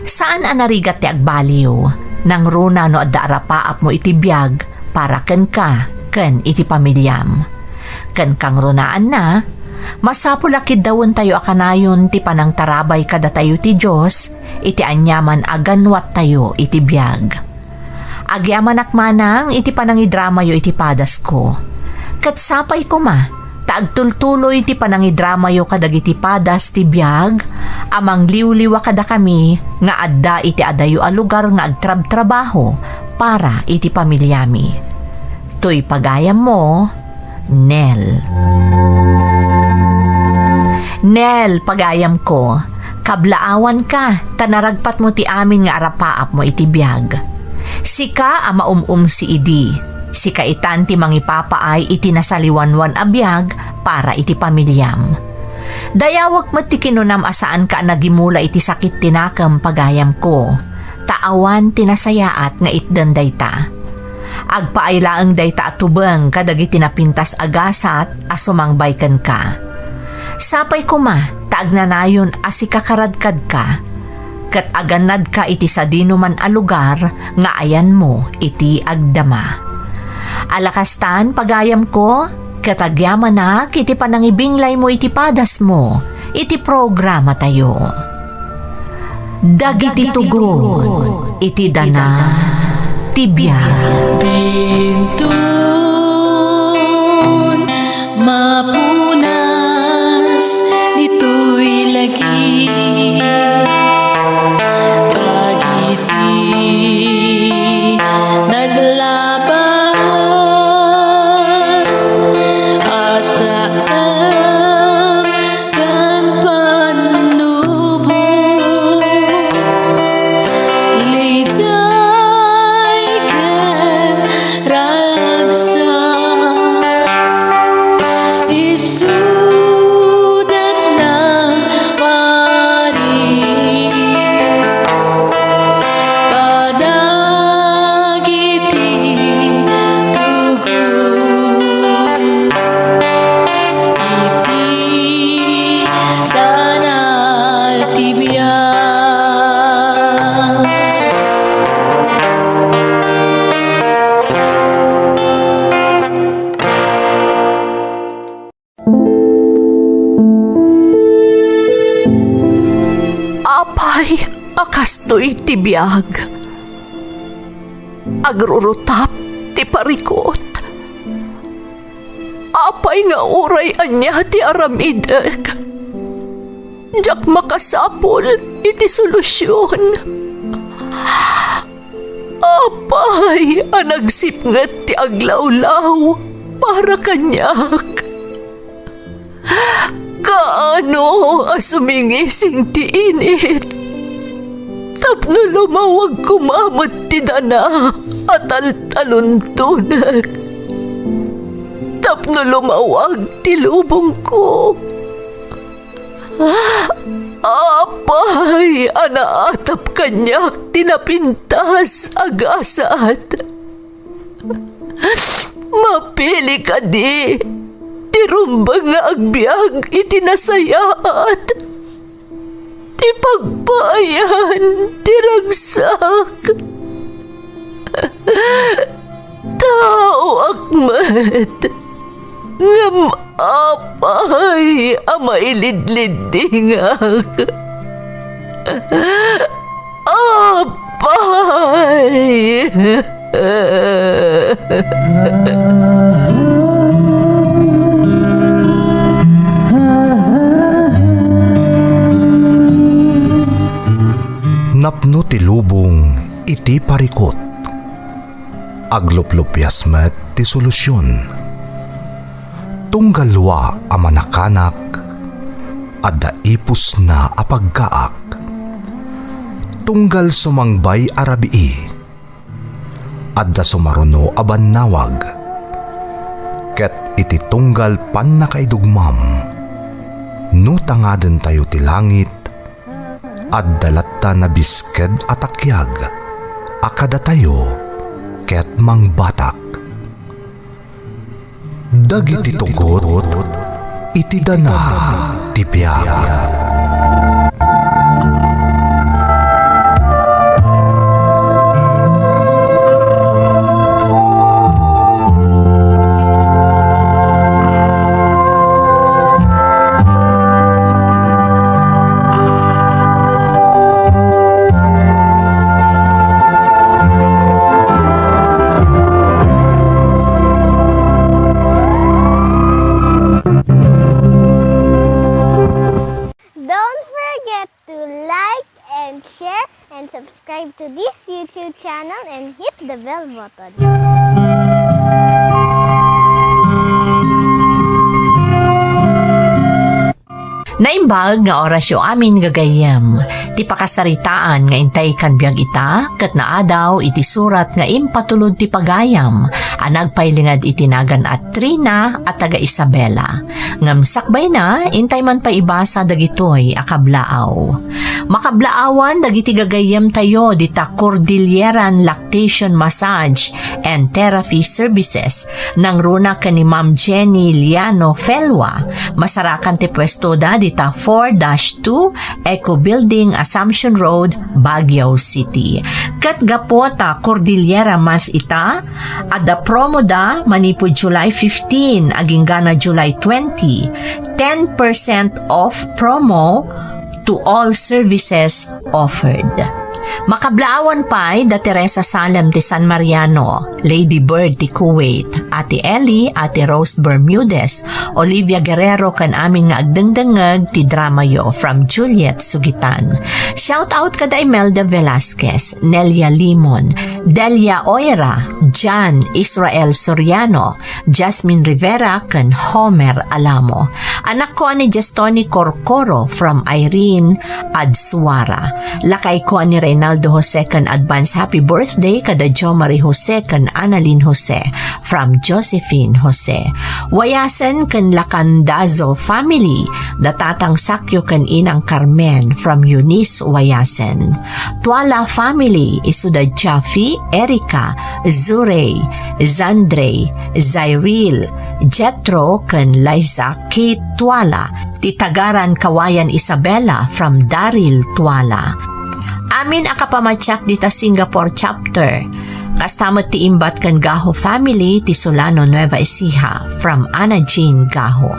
Saan a narigat ti agbaliw, nangruna no adda arapaapmo iti biag para kenka ken iti pamiliam. Ken kangrunaanna, masapul a kiddawentayo a kanayon ti panangtarabay kadatayo ti Dios iti aniaman a ganwattayo iti biag. Agyamanak manang iti panangidramayo iti padasko. Ket sapay koma ta agtultuloy ti panangidramayo kadagiti padas ti biag a mangliwliwa kadakami nga adda iti adayo a lugar nga agtrabtrabaho para iti pamiliami. Toy pagayammo, Nel. Nel, pagayamko, kablaawanka ta naragpatmo ti amin nga arapaapmo iti biag. Sika a maum-umsi idi, sika itan ti mangipapaay iti nasaliwanwan a biag para iti pamiliam. Dayawek met ti kinunam a saanka a nagimula iti sakit ti nakem, pagayamko, ta awan ti nasayaat nga itden dayta. Agpaay laeng dayta a tubeng kadagiti napintas a gasat a sumangbay kenka. Sapay koma ta agnanayon a sika karadkadka, ket agannadka iti sadinoman a lugar nga ayanmo iti agdama. Ala kastan, pagayamko, ket agyamanak iti panangibinglaymo iti padasmo iti programatayo. Dagiti tugon iti dana ti biag. Dintun mapunas ditoy lagi. Dagiti naglabas a saan ken pannubo, liday ken ragsak, isuda nang paris kadagiti tugot iti dana ti biag. Apay, a kastoy ti biag. Agrurutap ti parikut. Apay nga uray ania ti aramidek, diak makasapul iti solusion. Apay a nagsipnget ti aglawlaw para kaniak? Kaano a sumingising ti init tapno lumawag koma met ti dana a taltaluntonek, tapno lumawag ti lubongko? Apay a naatap kaniak ti napintas a gasat? Mapili kadi ti rumbeng nga agbiag iti nasayaat, ti pagpaayan ti ragsak? Taoak met, ngem apay a mailidliddingak? Apay! Napno ti lubong iti parikut. Agluplupias met ti solusion. Tunggal lua a manakanak, adda ipusna a pagkaak. Tunggal sumangbay a rabii, adda sumaruno a bannawag. Ket iti tunggal pannakaidugmam, no tangadentayo ti langit, adda latta nabisked a takiag a kadatayo ket mangbatak. Dagiti tugot iti dana ti biag. Don't forget to like and share and subscribe to this YouTube channel and hit the bell button. Naimbag nga orasyo amin gagayyem. Ti pakasaritaan nga intay kan biag ita, ket naadaw iti surat nga impatulod ti pagayam a nagpailinged iti nagan a Trina a taga Isabela. Ngem sakbayna, intay man pay ibasa dagitoy a kablaaw. Makablaawan dagiti gagayyemtayo dita Cordilleran Lactation Massage and Therapy Services, nangruna ken ni Ma'am Jenny Liano Felwa. Masarakan ti puestoda dita four dash two Eco Building, Assumption Road, Baguio City. Ket gapu ta Cordillera Month ita, adda promo da manipud July fifteen agingga na July twenty, ten percent off promo to all services offered. Makablaawan pay da Teresa Salem ti San Mariano, Lady Bird ti Kuwait, Ate Ellie, Ate Rose Bermudez, Olivia Guerrero ken amin nga agdengdengngeg ti dramayo from Juliet Sugitan. Shout out kada Imelda Velasquez, Nelia Limon, Delia Oira, Jan Israel Soriano, Jasmine Rivera ken Homer Alamo. Anakko a ni Jestoni Corcoro from Irene Adsuara. Lakayko a ni Reynaldo Jose ken advance happy birthday kada Jo Marie Jose ken Annalyn Jose from Josephine Jose. Wayasen ken Lacandazo family, da Tatang Sakyo ken Inang Carmen from Eunice Wayasen. Tuala family, isuda Jaffy, Erica, Zurey, Zandrey, Zairil, Jethro, ken Liza K. Tuala, ti tagaran Kawayan Isabela from Daryl Tuala. Amin a kapamatiak dita Singapore chapter, Kasta met ti imbat ken Gaho family ti Solano, Nueva Ecija, from Ana Jean Gaho.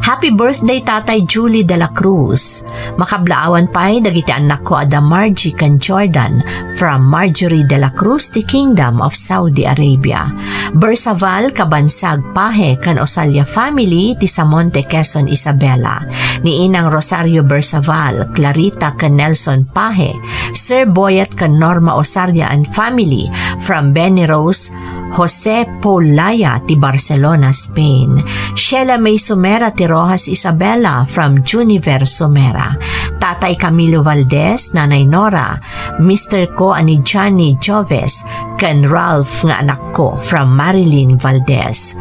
Happy birthday, Tatay Julie de la Cruz. Makablaawan pay dagiti annakko a da Margie ken Jordan, from Marjorie de la Cruz, the Kingdom of Saudi Arabia. Bersaval, Kabansag, Pahe, ken Osalia family ti Samonte, Quezon, Isabela. Ni Inang Rosario Bersaval, Clarita, ken Nelson Pahe, Sir Boyet ken Norma Osaria and family, from Benny Rose, Jose Paul Laya ti Barcelona, Spain. Sheila May Sumera ti Rojas, Isabela, from Juniver Sumera. Tatay Camilo Valdez, Nanay Nora, Mister ko a ni Johnny Joves, ken Ralph nga anakko, from Marilyn Valdez.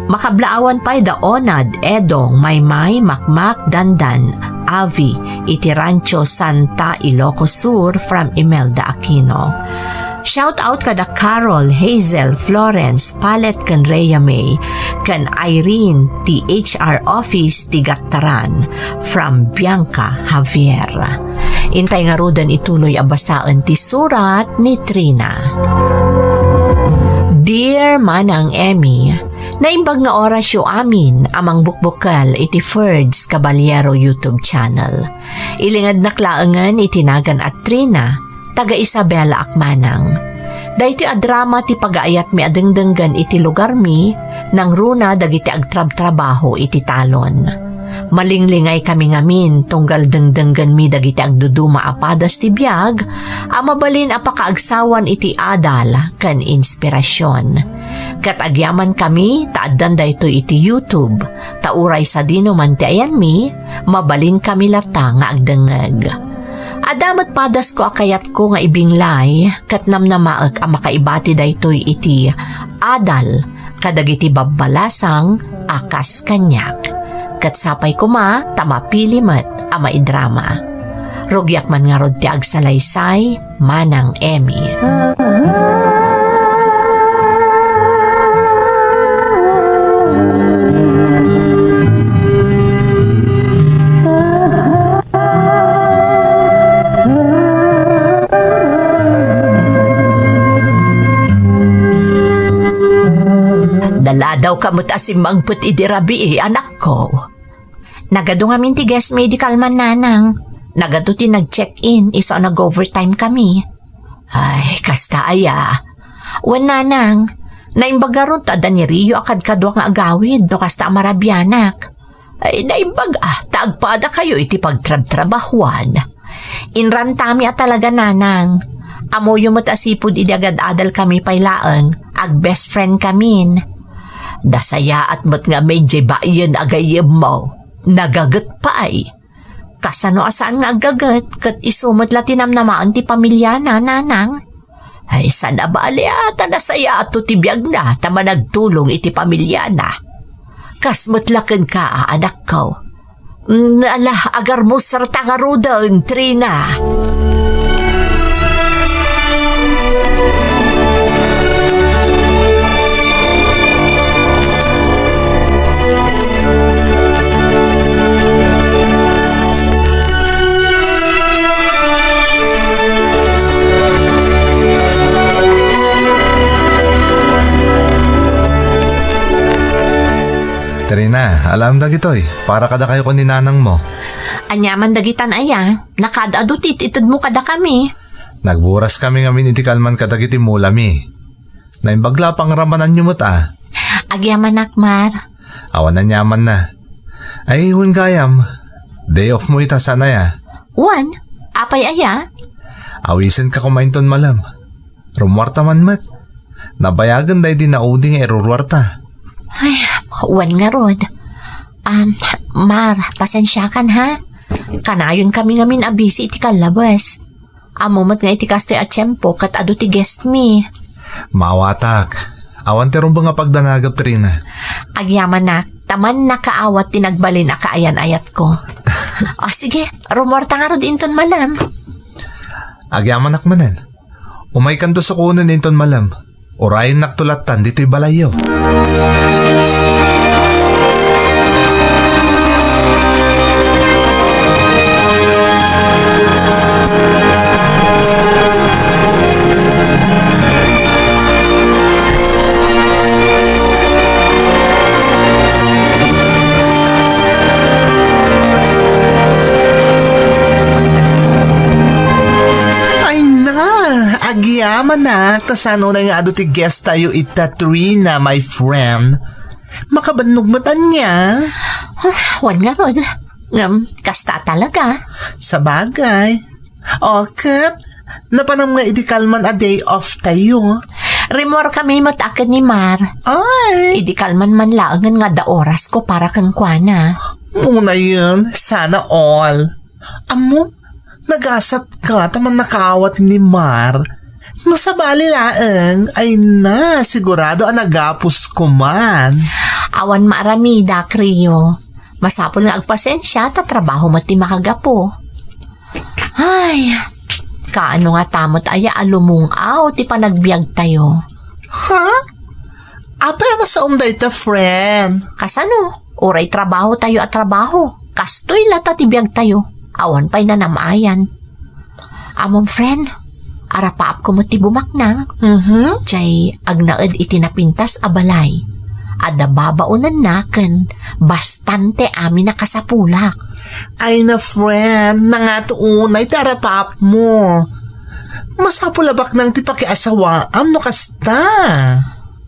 Makablaawan pay da Onad, Edo, Maymay, Makmak, Dandan, Avi, iti Rancho Santa, Ilocos Sur, from Imelda Aquino. Shout out kada Carol, Hazel, Florence, Palet, ken Rhea May, ken Irene, ti H R office ti Gattaran, from Bianca Javier. Intay ngaruden ituloy a basaen ti surat ni Trina. Dear Manang Emmy, naimbag nga orasyo amin a mangbukbukel iti Ferds Caballero YouTube channel. Ilingednak laengen iti nagan a Trina, taga Isabela ak manang. Daytoy a drama ti pagaayatmi a dengdenggen iti lugarmi, nangruna dagiti agtrabtrabaho iti talon. Malinglingay kami ngamin tunggal dengdenggenmi dagiti agduduma a padas ti biag a mabalin a pakaagsawan iti adal ken inspirasyon. Ket agyaman kami ta addan daytoy iti YouTube, ta uray sadino man ti ayanmi, mabalin kami latta nga agdengngeg. Adda met padasko a kayatko nga ibinglay, ket namnamaek a makaibati daytoy iti adal kadagiti babbalasang a kas kaniak. Ket sapay koma ta mapili met a maidrama. Rugiak man ngarud ti agsalaysay, Manang Emmy. Naladaw ka met a simmangpet idi rabii, anakko. Nagadu ngamin ti guest medical man, nanang. Nagadu ti nag-check-in, isu a nag-overtime kami. Ay, kasta aya. Wen, nanang, naimbag ngarud ta adda ni Rio a kadkadua nga agawid no kasta a marabianak. Ay, naimbag a, ta agpadakayo iti pagtrabtrabahuan. Inrantami a talaga, nanang. Ammoyo met a sipud idi agad-adal kami pay laeng, ag-best friend kamin. Nasayaat met ngamin diay baien a gayyemmo. Nagaget pay. Kasano a saan nga aggaget, ket isu met la ti namnamaen ti pamiliana, nanang? Ay, saan a bale a ta nasayaat ti biagna ta managtulong iti pamiliana. Kas met la kenka, anakko. Mm, ala, agarmusarta ngaruden, Trina. Trina, alam dagitoy, para kadakayo ken ni nanangmo. Aniaman dagitan aya, nakaad-adu ti it-itedmo kadakami. Nagburas kami ngamin iti kalman kadagiti mulami. Naimbag la a pangramananyo met a. Agyamanak, Mar. Awan aniamanna. Ay, wen gayam. Day off mo ita, saan aya? Wen, apay aya? Awisenka koma inton malem. Rumuarta man met. Nabayagen daydi naudi nga iruruarta. Ay, wen ngarud. Um, Mar, pasensiakan ha. Kanayon kami ngamin a busy iti kallabes. Ammo met nga iti kastoy a tiempo ket adu ti guest mi. Maawatak. Awan ti rumbeng a pagdanagep, Trina. Agyamanak, ta mannakaawat ti nagbalin a kaayan-ayatko. O, sige, rumuarta ngarud inton malem. Agyamanak manen. Umaykanto sukonen inton malem. Urayennakto lattan ditoy balayyo. Agyamanak, ta saan unay nga adu ti guest tayo ita, Trina, my friend. Makabannog met ania? Ah, wen ngarud. Ngem, kasta talaga. Sabagay. O, ket, napanam nga idi kalman a day off tayo? Rimmuarkami met a ken ni Mar. Ay! Idi kalman man laengen nga adda orasko para kenkuana. Unayen, sana all. Ammom, nagasatka ta mannakaawat ni Mar. No sabali laeng, ay na, sigurado a nagapusko man. Awan maaramidak, Rio. Masapul nga agpasensia ta trabaho met ti makagapu. Ay, kaano ngata met aya a lumung-aw ti panagbiagtayo? Ha? Apay a nasaom dayta, friend? Kasano? Uray trabaho tayo a trabaho. Kastoy latta ti biag tayo. Awan pay nanam-ayan. Ammom, friend, arapaapko met ti bumaknang. Mhm. Jay agnaed iti napintas a balay. Adda babaonanna ken bastante amin a kasapulak. Ay na, friend, nangato unay ti arapaapmo. Masapul a baknang ti pakiasawaam no kasta.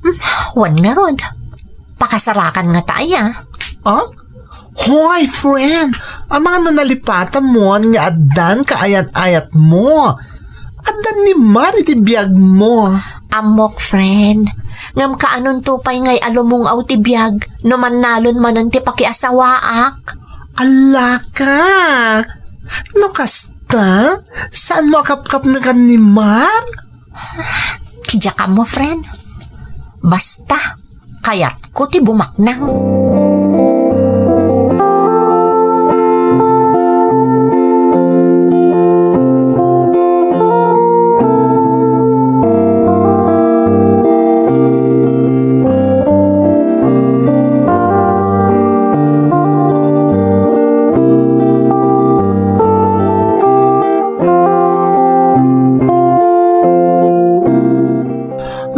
Hmm, wen ngarud. Pakasarakan ngata aya. Ah? Hoy, friend! Amangan no nalipatam nga addan kaayan-ayatmo. Addan ni Mar iti biagmo. Ammok, friend. Ngem kaanonto pay ngay a lumung-aw ti biag no mannalon manen ti pakiasawaak? Alaka! No kasta, saanmo a kapkapnekan ni Mar? Diak ammo, friend. Basta, kayatko ti bumaknang.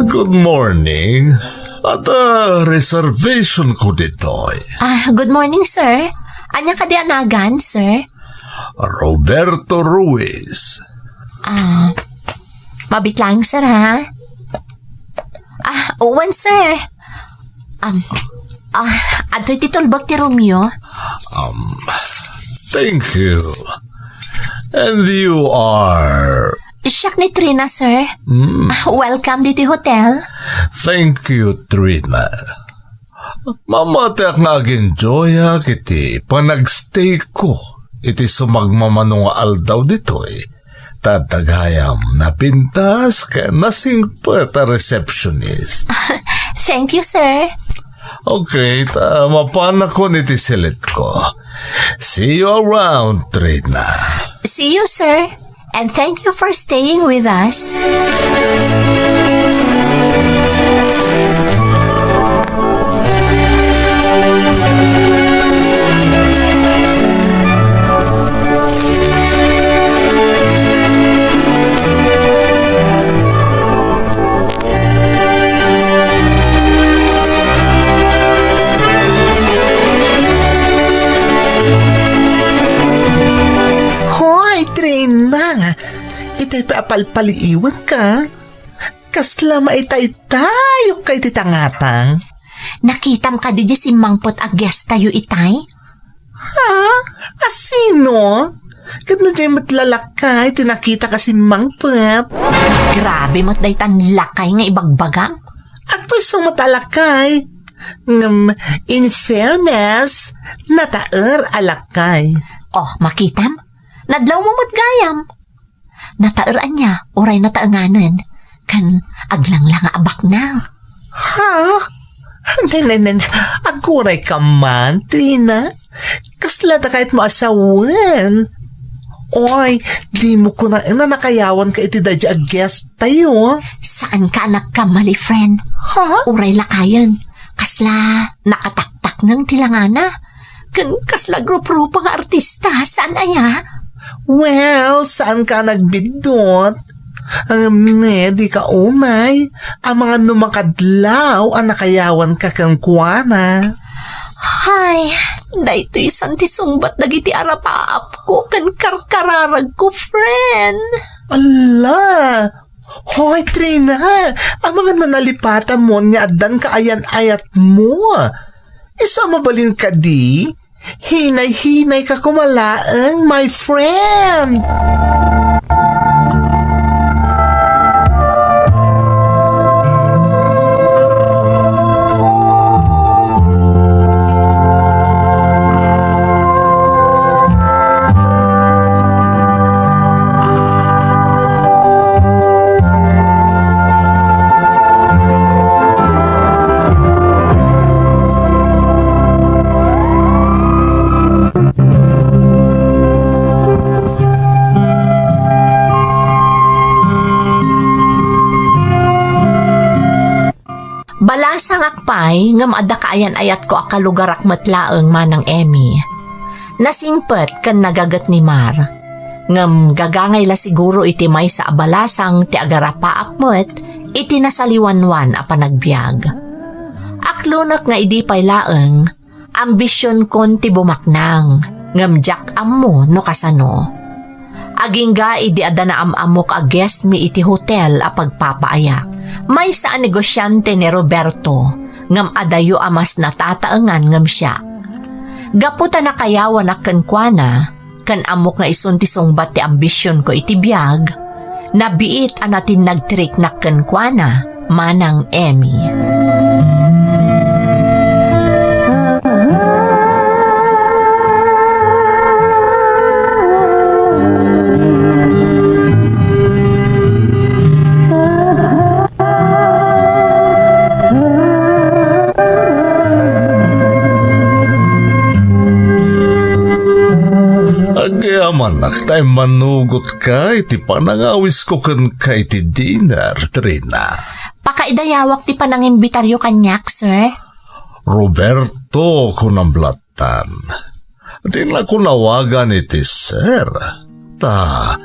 Good morning. Adda reservation ko ditoy. Ah, good morning, sir. Ania kadi a nagan, sir? Roberto Ruiz. Ah, mabit lang, sir, ha? Ah, wen, sir. Um, ah, adtoy ti tulbek ti roomyo. Um, thank you. And you are? Siak ni Trina, sir. Hmm. Ah, welcome ditoy hotel. Thank you, Trina. Mamatiak nga ag-enjoyak iti panagstay ko iti sumagmamano nga aldaw ditoy. Ta adda gayam napintas ken nasingpet a receptionist. Thank you, sir. Okay, ta mapanakon iti silitko. See you around, Trina. See you, sir. And thank you for staying with us. Hoy, Trina! Itay pay a palpaliiwanka. Kasla maitaytayokka iti tangatang. Nakitam kadi diay simmangpet a guest tayo itay? Ha? A sino? Ket no diay met lakay ti nakitak a simmangpet? Grabe met daytan lakay nga ibagbagam. Agpayso met a lakay. Ngem, in fairness, nataer a lakay. Oh, makitam? Nadlawmo met gayam. Nataer ania, uray nataenganen, ken aglanglanga a baknang. Ha? Nen, nen, nen, agurayka man, Trina. Kasla ta kayatmo a sawen? Oy, dimo kunaen a nakayawanka iti daydi a guest tayo. Saanka a nagkamali, friend. Ha? Uray lakayen, kasla nakataktakneng ti langana. Ken kasla grup-grupo nga artista, saan aya? Well, saanka a nagbiddut? Ngem ne, dika unay, amangan no makadlaw a nakayawanka kenkuana. Hay, daytoy san ti sungbat dagiti arapaapko ken karkararagko, friend. Ala! Hoy, Trina! Amangan no nalipatam nga addan kaayan-ayatmo. Isu a mabalin kadi? Hinay-hinay ka koma laeng, my friend! Balasangak pay ngem adda kaayan-ayatko a kalugarak met laeng, Manang Emmy. Nasingpet ken nagaget ni Mar. Ngem gagangay la siguro iti maysa a balasang ti agarapaap met iti nasaliwanwan a panagbiag. Aklonek nga idi pay laeng, ambisionkon ti bumaknang, ngem diak ammo no kasano. Agingga idi adda naam-ammok a guest mi iti hotel a pagpapaayak. Maysa a negosiante ni Roberto, ngem adayo a mas natataengan ngem siak. Gapu ta nakayawanak kenkuana, ken ammok nga isun ti sungbat ti ambisionko iti biag, nabiit a natinnag ti riknak kenkuana, Manang Emmy. Agyamanak ta immanugotka iti panangawisko kenka iti dinner, Trina. Pakaidayawak ti panangimbitaryo kaniak, sir. Roberto, kunam lattan. Dinak nawagan iti sir. Ta,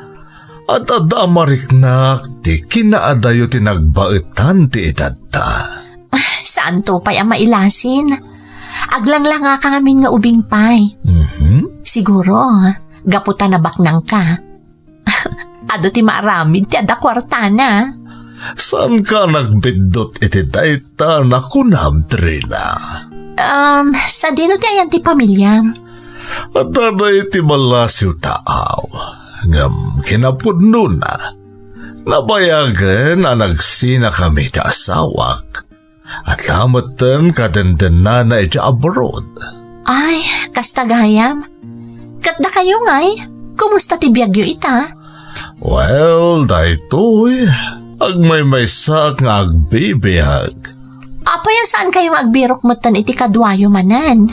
ad-adda a mariknak ti kinaadayo ti nagbaetan ti edadda. Ah, saanto pay a mailasin. Aglanglangaka ngamin nga ubing pay. Mhm. Siguro, gapu ta nabaknangka. Adu ti maaramid ti adda kuartana. Saanka nagbiddut iti dayta a kunam, Trina? Um, sadino ti ayan ti pamiliam? Adda dayta a ballasiw taaw, ngem kinapudnona, nabayagen a nagsinakami ti asawak. Adda metten kadendennana idiay abroad. Ay, kasta gayam. Ket dakayo ngay, kumusta ti biagyo ita? Well, daytoy, agmaymaysaak nga agbibiag. Apay a saankayo nga agbirok metten iti kaduayo manen?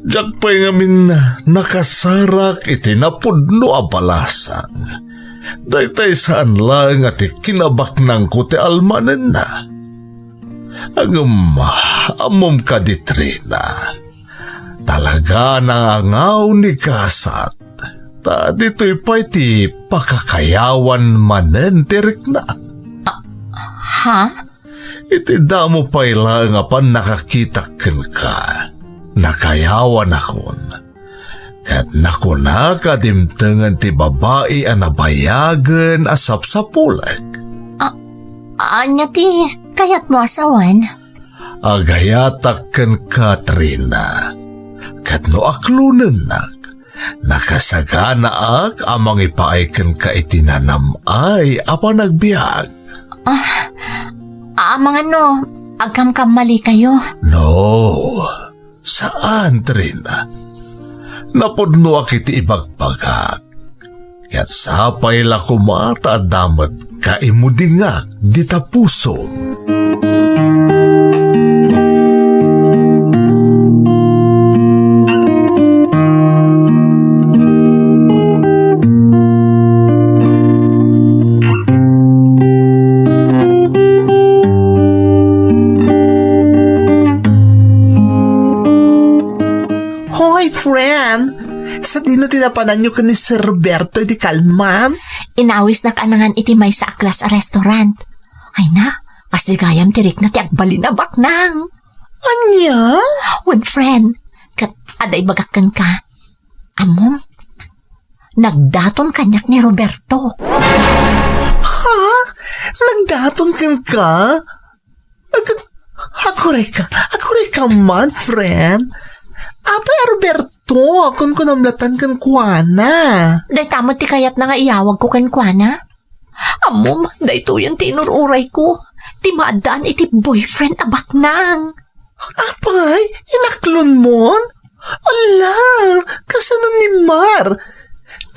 Diak pay ngamin nakasarak iti napudno a balasang. Daytay saan laeng a ti kinabaknangko ti almanenna. Ngem, ammom kadi, Trina, talaga a nangangaw ni gasat, ta ditoy pay ti pakakayawan manen ti riknak. Ah, ha? Iti damo pay laeng a pannakakitak kenka, nakayawanakon. Ket nakunak a dimtengen ti babai a nabayagen a sapsapulek. A-, ania ti kayatmo a sawen? Agayatak kenka, Trina. Ket no aklonennak, nakasaganaak a mangipaay kenka iti nanam-ay a panagbiag. Ah, amangan no agkamkammalikayo. No. Saan, Trina. Napudnoak iti ibagbagak. Ket sapay la koma ta adda met kaimudingak dita pusom. Hoy, friend! Sadino ti napananyo ken ni Sir Roberto iti kalman? Inawisnak a nangan iti maysa a class a restaurant. Ay na, kasdi gayam ti rikna ti agbalin a baknang. Ania? Wen, friend, ket adda ibagak kenka. Ammom, nagdaton kaniak ni Roberto. Ha? aton kenka? Ag-, agurayka, agurayka man, friend. Apay a Roberto, kunkunam latan kenkuana. Dayta met ti kayatna nga iyawagko kenkuana. Ammom, daytoyen ti inur-urayko. Ti maaddaan iti boyfriend a baknang. Apay, inaklonmon? Ala, kasano ni Mar?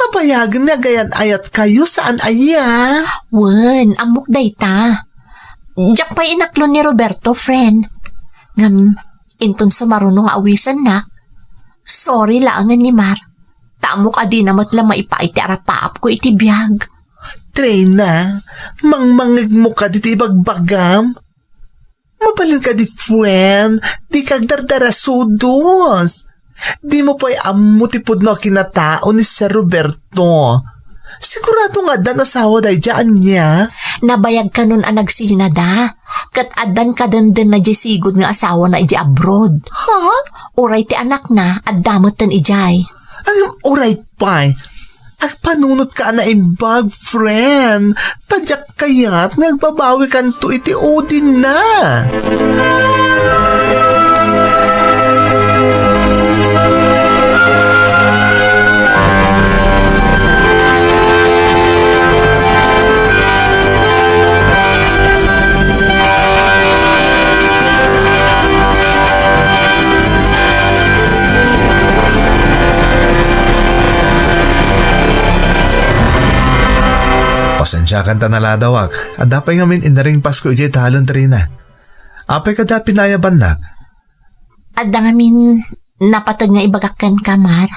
Nabayagen nga agayan-ayatkayo, saan aya? Wen, ammok dayta. Diak pay inaklon ni Roberto, friend. Ngem, inton sumaruno nga awisennak, sorry laengen ni Mar. Ta ammok a dina met la maipaay ti arapaapko iti biag. Trina, mangmangegmo kadi ti ibagbagam? Mabalin kadi, friend, dika agdardarasudos. Dimo pay ammo ti pudno a kinatao ni Sir Roberto. Sigurado nga addan asawa daydiay ania? Nabayag kanon a nagsinada, ket addan kadendenna diay sigud nga asawana idiay abroad. Ha? Uray ti anakna, adda metten idiay. Ngem uray pay, agpanunotka a naimbag, friend. Ta diak kayat nga agbabawikanto iti udinna. Pasensiakan ta naladawak. Adda pay ngamin inaringpasko idiay talon, Trina. Apay kadi a pinayabannak? Adda ngamin napateg nga ibagak kenka, Mar.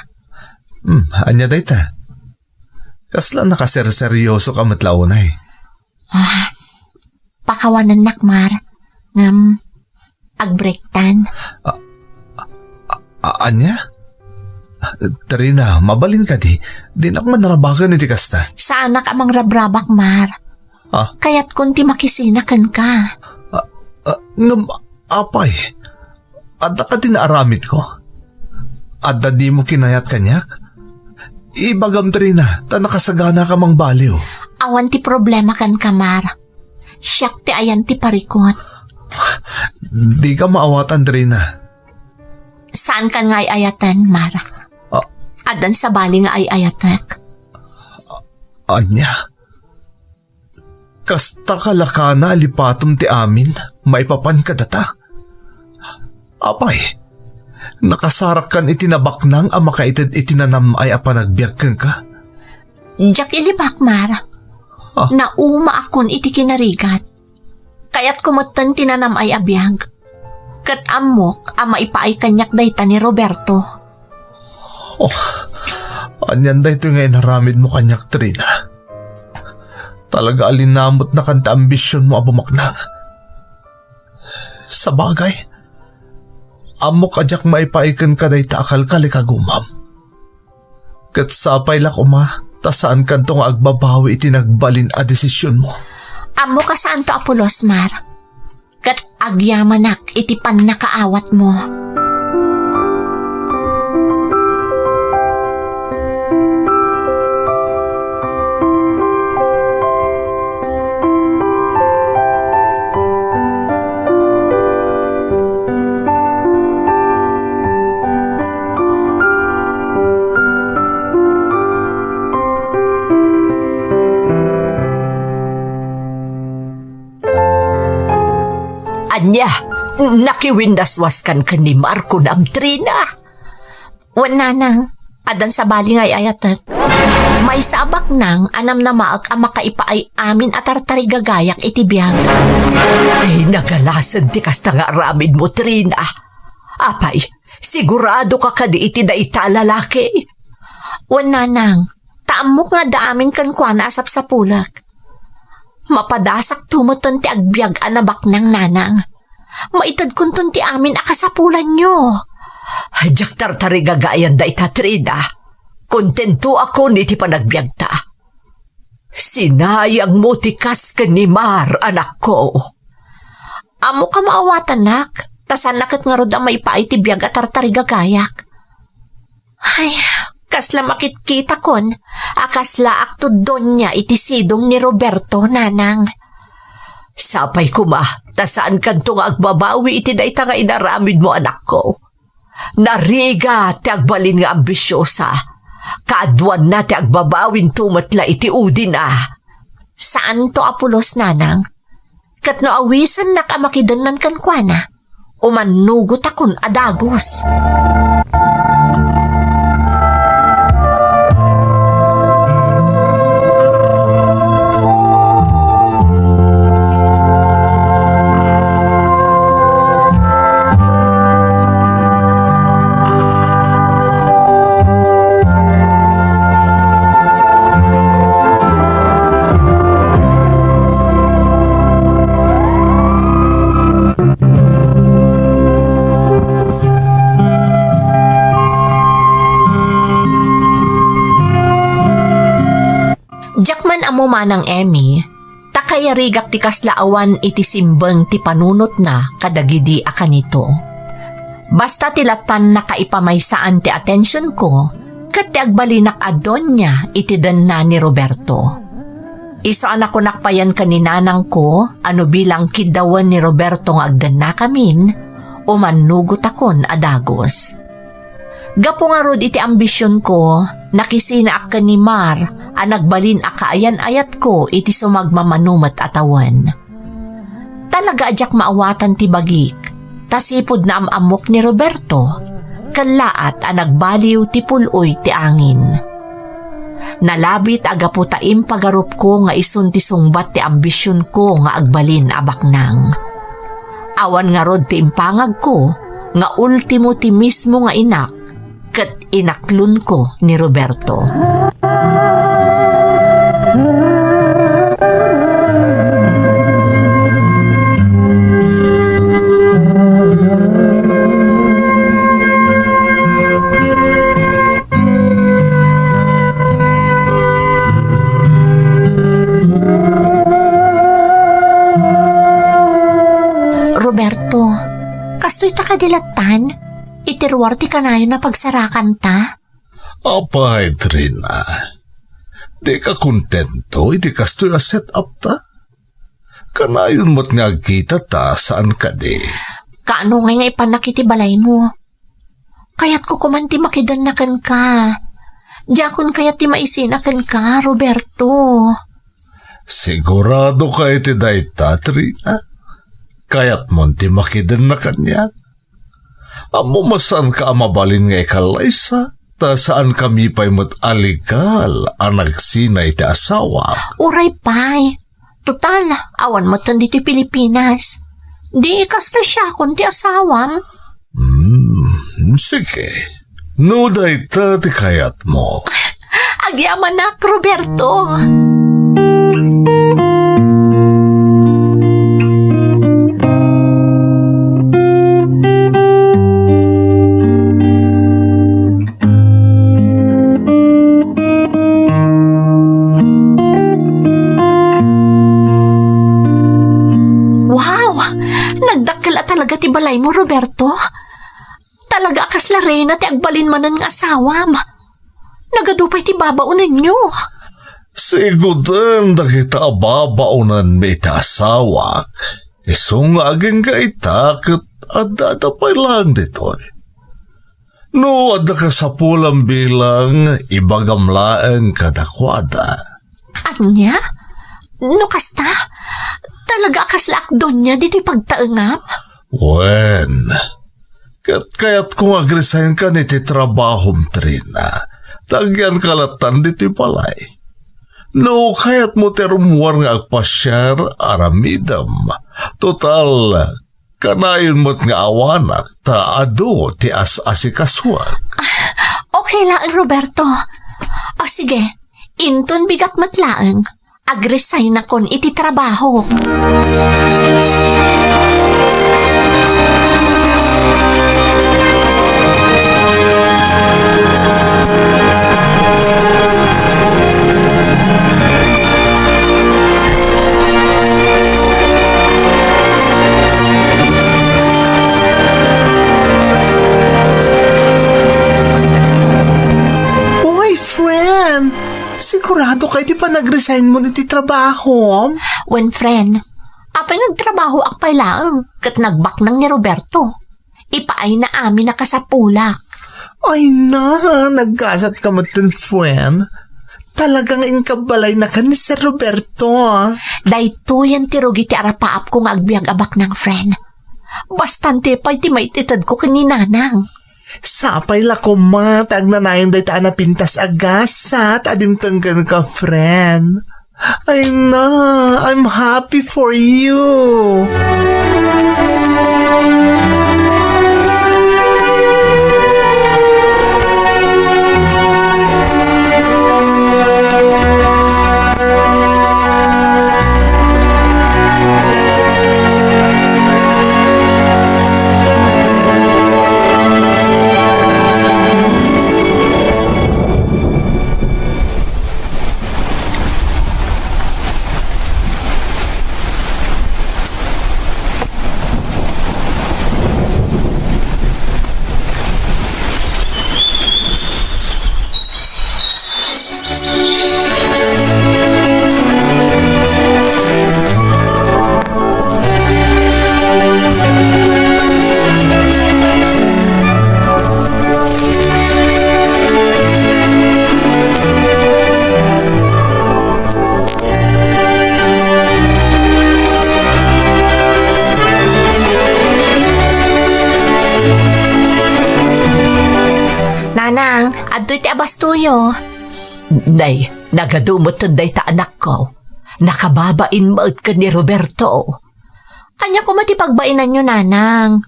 Hmm, ania dayta? Kasla nakaserseryosoka met la unay. Ah, pakawanennak, Mar. Ngem, agbreaktan. A-, ania? Trina, mabalin kadi. Dinak manrabaken iti kasta. Saanak a mangrabrabak, Mar. Ah? Kayatkon ti makisina kenka. Ah, ah, ngem, apay, adda kadi naaramidko? Adda dimo kinayat kaniak? Ibagam, Trina, ta nakasaganaka mangbaliw. Awan ti problema kenka, Mar. Siak ti ayan ti parikut. Dika maawatan, Trina. Saankan nga ay-ayaten, Mar. Ah. Addan sabali nga ay-ayatek. Ania? Kasta ka la kana a lipatem ti amin maipapan kadata? Apay, nakasarakkan iti nabaknang a makaited iti nanam-ay a panagbiag kenka? Diak ilibak, Mar. Ah. Naumaakon iti kinarigat. Kayatko metten ti nanam-ay a biag. Ket ammok a maipaay kaniak dayta ni Roberto. Oh, anian daytoy nga inaramidmo kaniak, Trina? Talaga a linamutnakan ti ambisionmo a bumaknang. Sabagay, ammok a diak maipaay kenka dayta a kalkalikagumam. Ket sapay la koma, ta saankanto nga agbabawi iti nagbalin a desisionmo. Ammok a saanto a pulos, Mar. Ket agyamanak iti pannakaawatmo. Ania, nakiwinnaswaskan ken ni Marco, Trina? Wen, nanang, addan sabali nga ay-ayatek. Maysa a baknang a namnamaek a makaipaay amin a tartarigagayak iti biag. Ay, nagalasen ti kasta nga aramidmo, Trina. Apay, sigurado ka kadi iti dayta a lalaki? Wen, nanang, ta ammok nga adda amin kenkuana a sapsapulek. Mapadasakto metten ti agbiag a nabaknang, nanang. Maitedkonton ti amin a kasapulanyo. Diak tartarigagayan dayta, Trina. Kontentoakon iti panagbiagta. Sinayangmo ti kas ken ni Mar, anakko. Ammok a maawatanak, ta saanna ket ngarud a maipaay ti biag a tartarigagayak. Ay, kasla makitkitakon a kaslaakto donia iti sidong ni Roberto, nanang. Sapay koma ta saankanto nga agbabawi iti dayta nga inaramidmo, anakko. Narigat ti agbalin nga ambisiosa. Kaaduanna ti agbabawinto met la iti udina. Saanto a pulos, nanang. Ket no awisannak a makidennan kenkuana, umannugotakon a dagus. Diak man ammo, Manang Emmy, ta kayarigak ti kasla awan iti simbeng ti panunotna kadagidi a kanito. Basta ti lattan nakaipamaysaan ti atensionko ket ti agbalinak a donia iti denna ni Roberto. Isu a nakunak payen ken ni nanangko a no bilang kiddawen ni Roberto nga agdennakamin, umannugotakon a dagus. Gapu ngarud iti ambisionko, nakisinaak ken ni Mar a nagbalin a kaayan-ayatko iti sumagmamano met a tawen. Talaga a diak maawatan ti bagik, ta sipud naam-ammok ni Roberto, kellaat a nagbaliw ti pul-oy ti angin. Nalabit a gapu ta impagarupko nga isun ti sungbat ti ambisionko nga agbalin a baknang. Awan ngarud ti impangagko nga ultimo ti mismo nga inak ket inaklonko ni Roberto. Roberto, kastoy ta kadi lattan? Iti ruar ti kanayon a pagsarakanta? Apay, Trina, dika kontento iti kastoy a set-up ta? Kanayon met nga agkita ta, saan kadi? Kaano ngay nga ipanak iti balaymo? Kayatko koman ti makidenna kenka. Diakon kayat ti maisina kenka, Roberto. Sigurado ka iti dayta, Trina? Kayatmon ti makidenna kaniak? Ammom a saanka a mabalin nga ikallaysa, ta saankami pay met a legal a nagsina iti asawa. Uray pay. Total, awan metten ditoy Pilipinas. Di kasla siakon ti asawam. Hmm, sige. No dayta ti kayatmo. Agyamanak, Roberto. Wow! Nagdakkel a talaga ti balaymo, Roberto. Talaga a kasla reyna ti agbalin manen nga asawam. Nagadu pay ti babaonenyo. Siguden dagita a babaonenmi iti asawak. Isu nga agingga ita ket adda pay laeng ditoy. No adda kasapulam bilang, ibagam laeng kadakuada. Ania? No kasta, talaga a kasla ak donia ditoy pagtaengam? Wen, ket kayatko nga agresign kan iti trabahom, Trina, ta agyanka lattan ditoy balay. No kayatmo ti rummuar nga agpasiar, aramidem. Total, kanayon met nga awanak ta adu ti as-asikasuak. Okay laeng, Roberto. O sige, inton bigat met laeng, agresignakon iti trabahok. Hoy, friend! Sigurado ka iti panagresign mo iti trabahom? Wen, friend, Nagtrabahoak pay laeng, ket nagbaknang ni Roberto. Ipaayna amin a kasapulak. Ay na, nagkasatka metten, friend. Talaga nga inkabbalayna ken ni Sir Roberto. Daytoyen ti rugi ti arapaapko nga agbiag a baknang, friend. Bastante pay ti maititedko ken ni Nanang. Sapay la koma ta agnanayon dayta a napintas a gasat a dimteng kenka, friend. Ay na, I'm happy for you. Nanang, adtoy ti abastoyo. Nay, nagadu met dayta anakko. Nakababain met ken ni Roberto. Ania koma ti pagbainanyo, Nanang?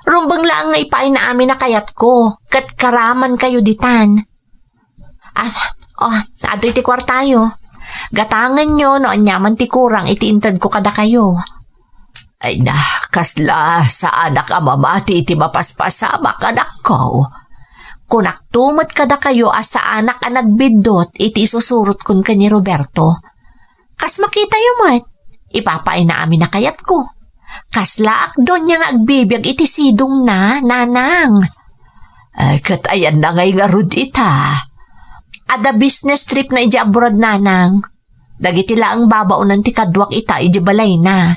Rumbeng laeng nga ipaayna amin a kayatko, ket karamankayo ditan. Ah, oh, adtoy ti kuartayo. Gatangenyo no aniaman ti kurang iti intedko kadakayo. Ay na, kasla saanak a mamati iti mapaspasamak, anakko. Kunakto met kadakayo a saanak a nagbiddut iti isusurotkon ken ni Roberto. Kas makitayo met, ipapaayna amin a kayatko. Kaslaak donia nga agbibiag iti sidongna, Nanang. Ay, ket ayanna ngay ngarud ita? Adda business tripna idiay abroad, Nanang. Dagiti laeng babaonan ti kaduak ita idiay balayna.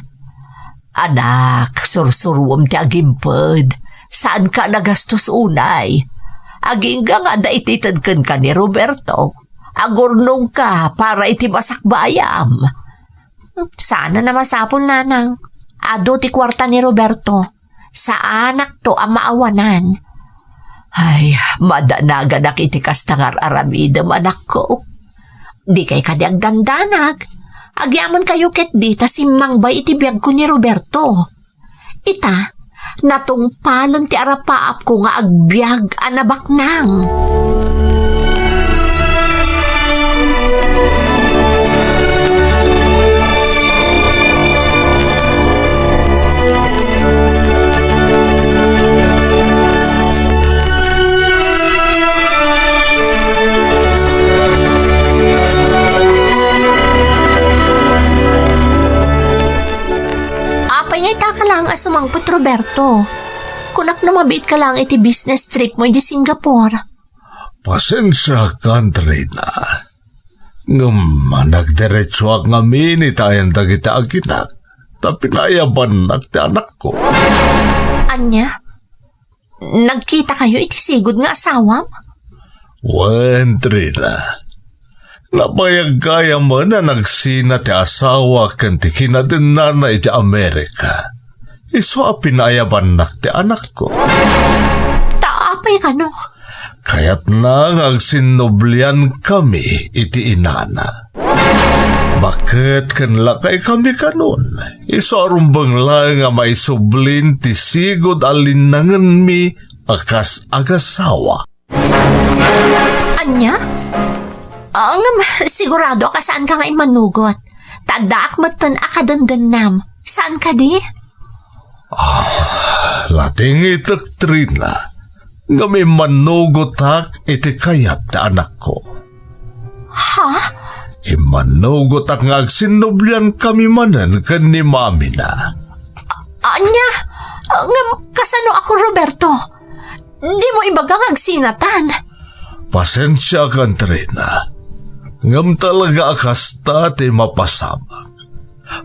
Anak, sursurom ti agimped. Saanka a nagastos unay. Agingga nga adda itited kenka ni Roberto. Agurnongka para iti masakbayam. Saan a masapul, Nanang. Adu ti kuarta ni Roberto. Saanakto a maawanan. Ay, madanaganak iti kasta nga ar-aramidem, anakko. Dikay kadi agdandanag. Agyamankayo ketdi ta simmangbay iti biagko ni Roberto. Ita, natungpalen ti arapaapko nga agbiag a nabaknang. Apay nga ita ka laeng a sumangpet, Roberto? Kunak no mabiit ka laeng iti business trip mo iti Singapore. Pasensia, Katrina. Ngem nagdiretsuak ngamin ita ayan dagiti aginak, ta pinaayabannak ti anakko. Ania? Nagkitakayo iti sigud nga asawam? Wen, Trina. Nabayag gayamen a nagsina ti asawa ken ti kinadennana iti Amerika. Isu a pinaayabannak ti anakko. Ta apay kano? Kayatna nga agsinnublian kami iti inana. Baket ken lakay kami kanon, isu a rumbeng laeng a maisublin ti sigud a linnangenmi a kas agasawa. Ania? Ah, ngem sigurado a saan ka nga immanugot. Ta addaak metten a kadendennam. Saan kadi? Ah, latingitek, Trina, ngem immanugotak iti kayat ti anakko. Ha? Immanugotak nga agsinnublian kami manen ken ni mamina. Ania? Ngem kasano ako, Roberto? Dimo ibaga nga agsinatan. Pasensiakan, Trina. Ngem talaga a kasta ti mapasamak.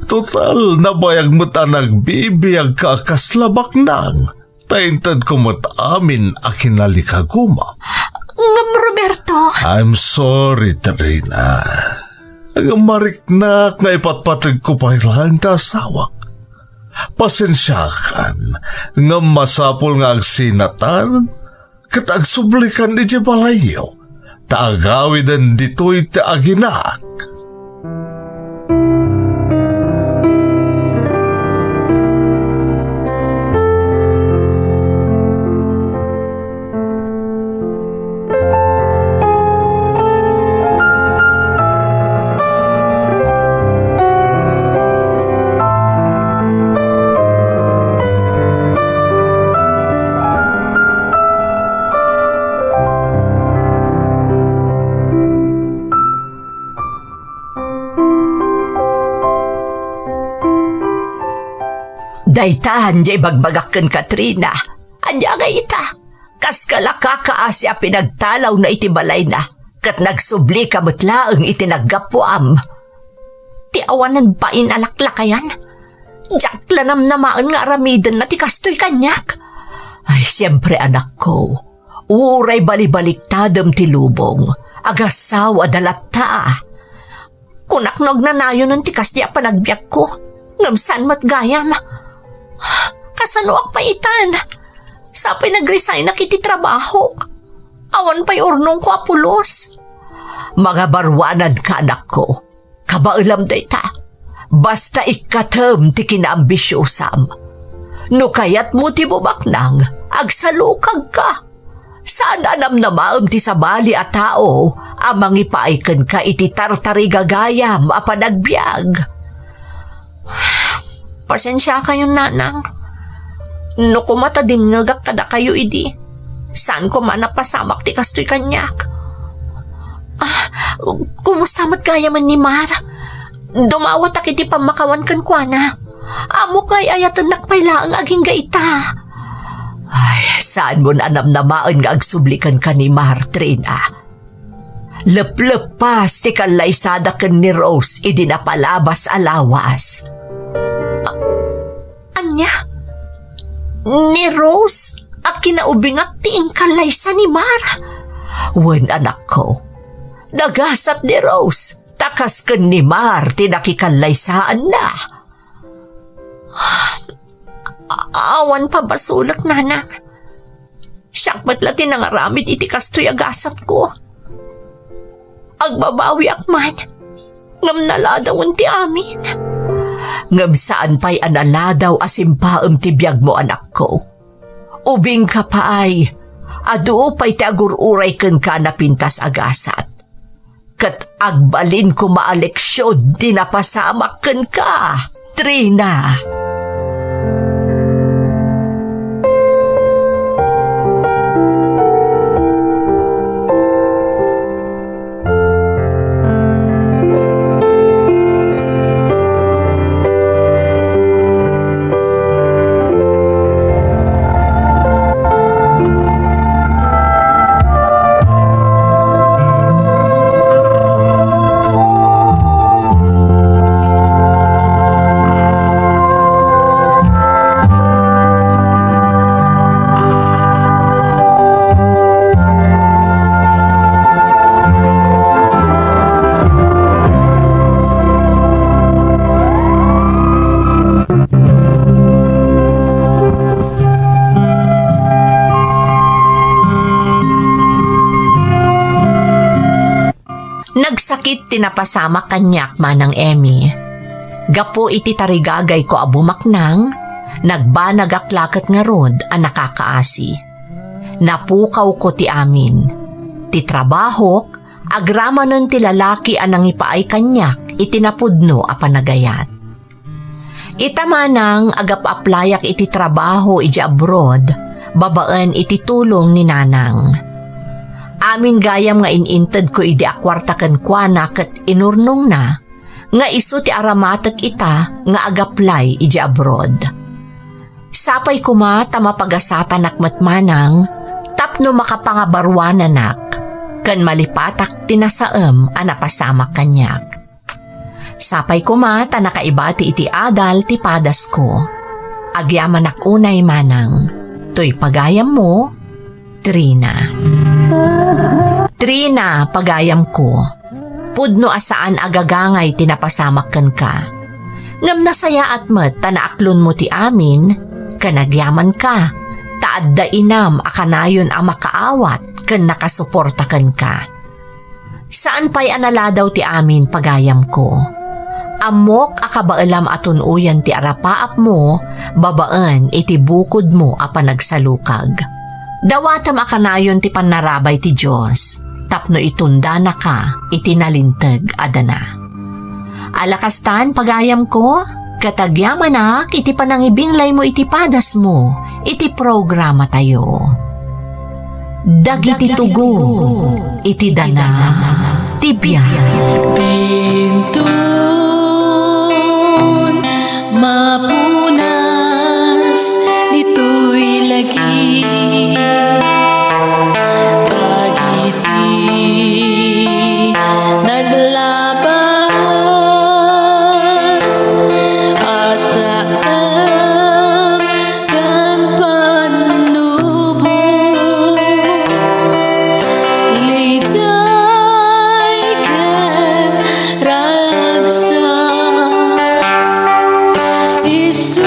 Total, nabayag met a nagbibiag ka a kasla baknang. Ta intedko met amin a kinalikaguma. Ngem, Roberto. I'm sorry, Trina. Ngem mariknak nga ipatpategko pay laeng ta asawak. Pasensiakan, ngem masapul nga agsinatan ket agsublikan idiay balayyo, ta agawiden ditoy ti aginak. Dayta, ania ibagbagak ken Katrina? Ania ngay ita? Kas kalaka kaasi a pinagtalawna iti balayna, ket nagsublika met laeng iti naggapuam. Ti awanan bain a laklakayan. Diak la namnamaen nga aramidenna ti kastoy kaniak. Ay, siempre, anakko. Uray balibaliktadem ti lubong, agassaw a dalatta. Kunak no agnanayonen ti kasdi a panagbiagko, ngem saan met gayam. Kasanoak pay itan? Sapay nagresignak iti trabahok. Awan pay urnongko a pulos. Mangabaruananka, anakko. Kabaelam dayta. Basta ikkatem ti kinaambisiosam. No kayatmo ti bubaknang, agsalukagka. Saan a namnamaem ti sabali a tao a mangipaay kenka iti tartarigagayam a panagbiag. Pasensiakayon, nanang. No koma ta dimngegak kadakayo idi, saan koma napasamak ti kastoy kaniak. Ah, kumusta met gayamen ni Mar? Dumawatak iti pammakawan kenkuana. Ammok nga ay-ayatennak pay laeng agingga ita. Ay, saanmon a namnamaen nga agsubli kenka ni Mar, Trina. Lepleppas ti kallaysada ken ni Rose idi napalabas a lawas. A-, ania? Ni Rose a kinaubingak ti inkallaysa ni Mar? Wen, anakko. Nagasat ni Rose, ta kas ken ni Mar ti nakikallaysaanna. A-, awan pabasolek, nanang. Siak met la ti nangaramid iti kastoy a gasatko. Agbabawiak man, ngem naladawen ti amin. Ngem saan pay a naladaw a simpaem ti biagmo, anakko. Ubingka pay, adu pay ti agur-uray kenka a napintas a gasat. Ket agbalin koma a leksion ti napasamak kenka, Trina. Nagsakit ti napasamak kaniak, Manang Emmy. Gapu iti tarigagayko a bumaknang, nagbanagak la ket ngarud a nakakaasi. Napukawko ti amin. Ti trabahok, agramanen ti lalaki a nangipaay kaniak iti napudno a panagayat. Ita manang, agap-aplayak iti trabaho idiay abroad babaen iti tulong ni nanang. Amin gayam nga in-intedko idi a kuarta kenkuana ket inurnongna nga isu ti aramatek ita nga agaplay idiay abroad. Sapay koma ta mapagasatanak met manang tapno makapangabaruananak ken malipatak ti nasaem a napasamak kaniak. Sapay koma ta nakaibati iti adal ti padasko. Agyamanak unay manang. Toy pagayammo, Trina. Trina, pagayamko. Pudno a saan a gagangay ti napasamak kenka. Ngem nasayaat met ta naaklonmo ti amin, ken agyamanka, ta adda inam a kanayon a makaawat ken nakasuporta kenka. Saan pay a naladaw ti amin, pagayamko. Ammok a kabaelam a tun-oyan ti arapaapmo babaen iti bukodmo a panagsalukag. Dawatem a kanayon ti pannarabay ti Dios tapno itundanaka iti nalinteg a dana. Ala kastan, pagayamko, ket agyamanak iti panangibinglaymo iti padasmo iti programatayo. Dagiti tugo iti dana ti biag. Dintun mapunas ditoy lagi. Dagiti naglabas a saan ken pannubo, liday ken ragsak. Isu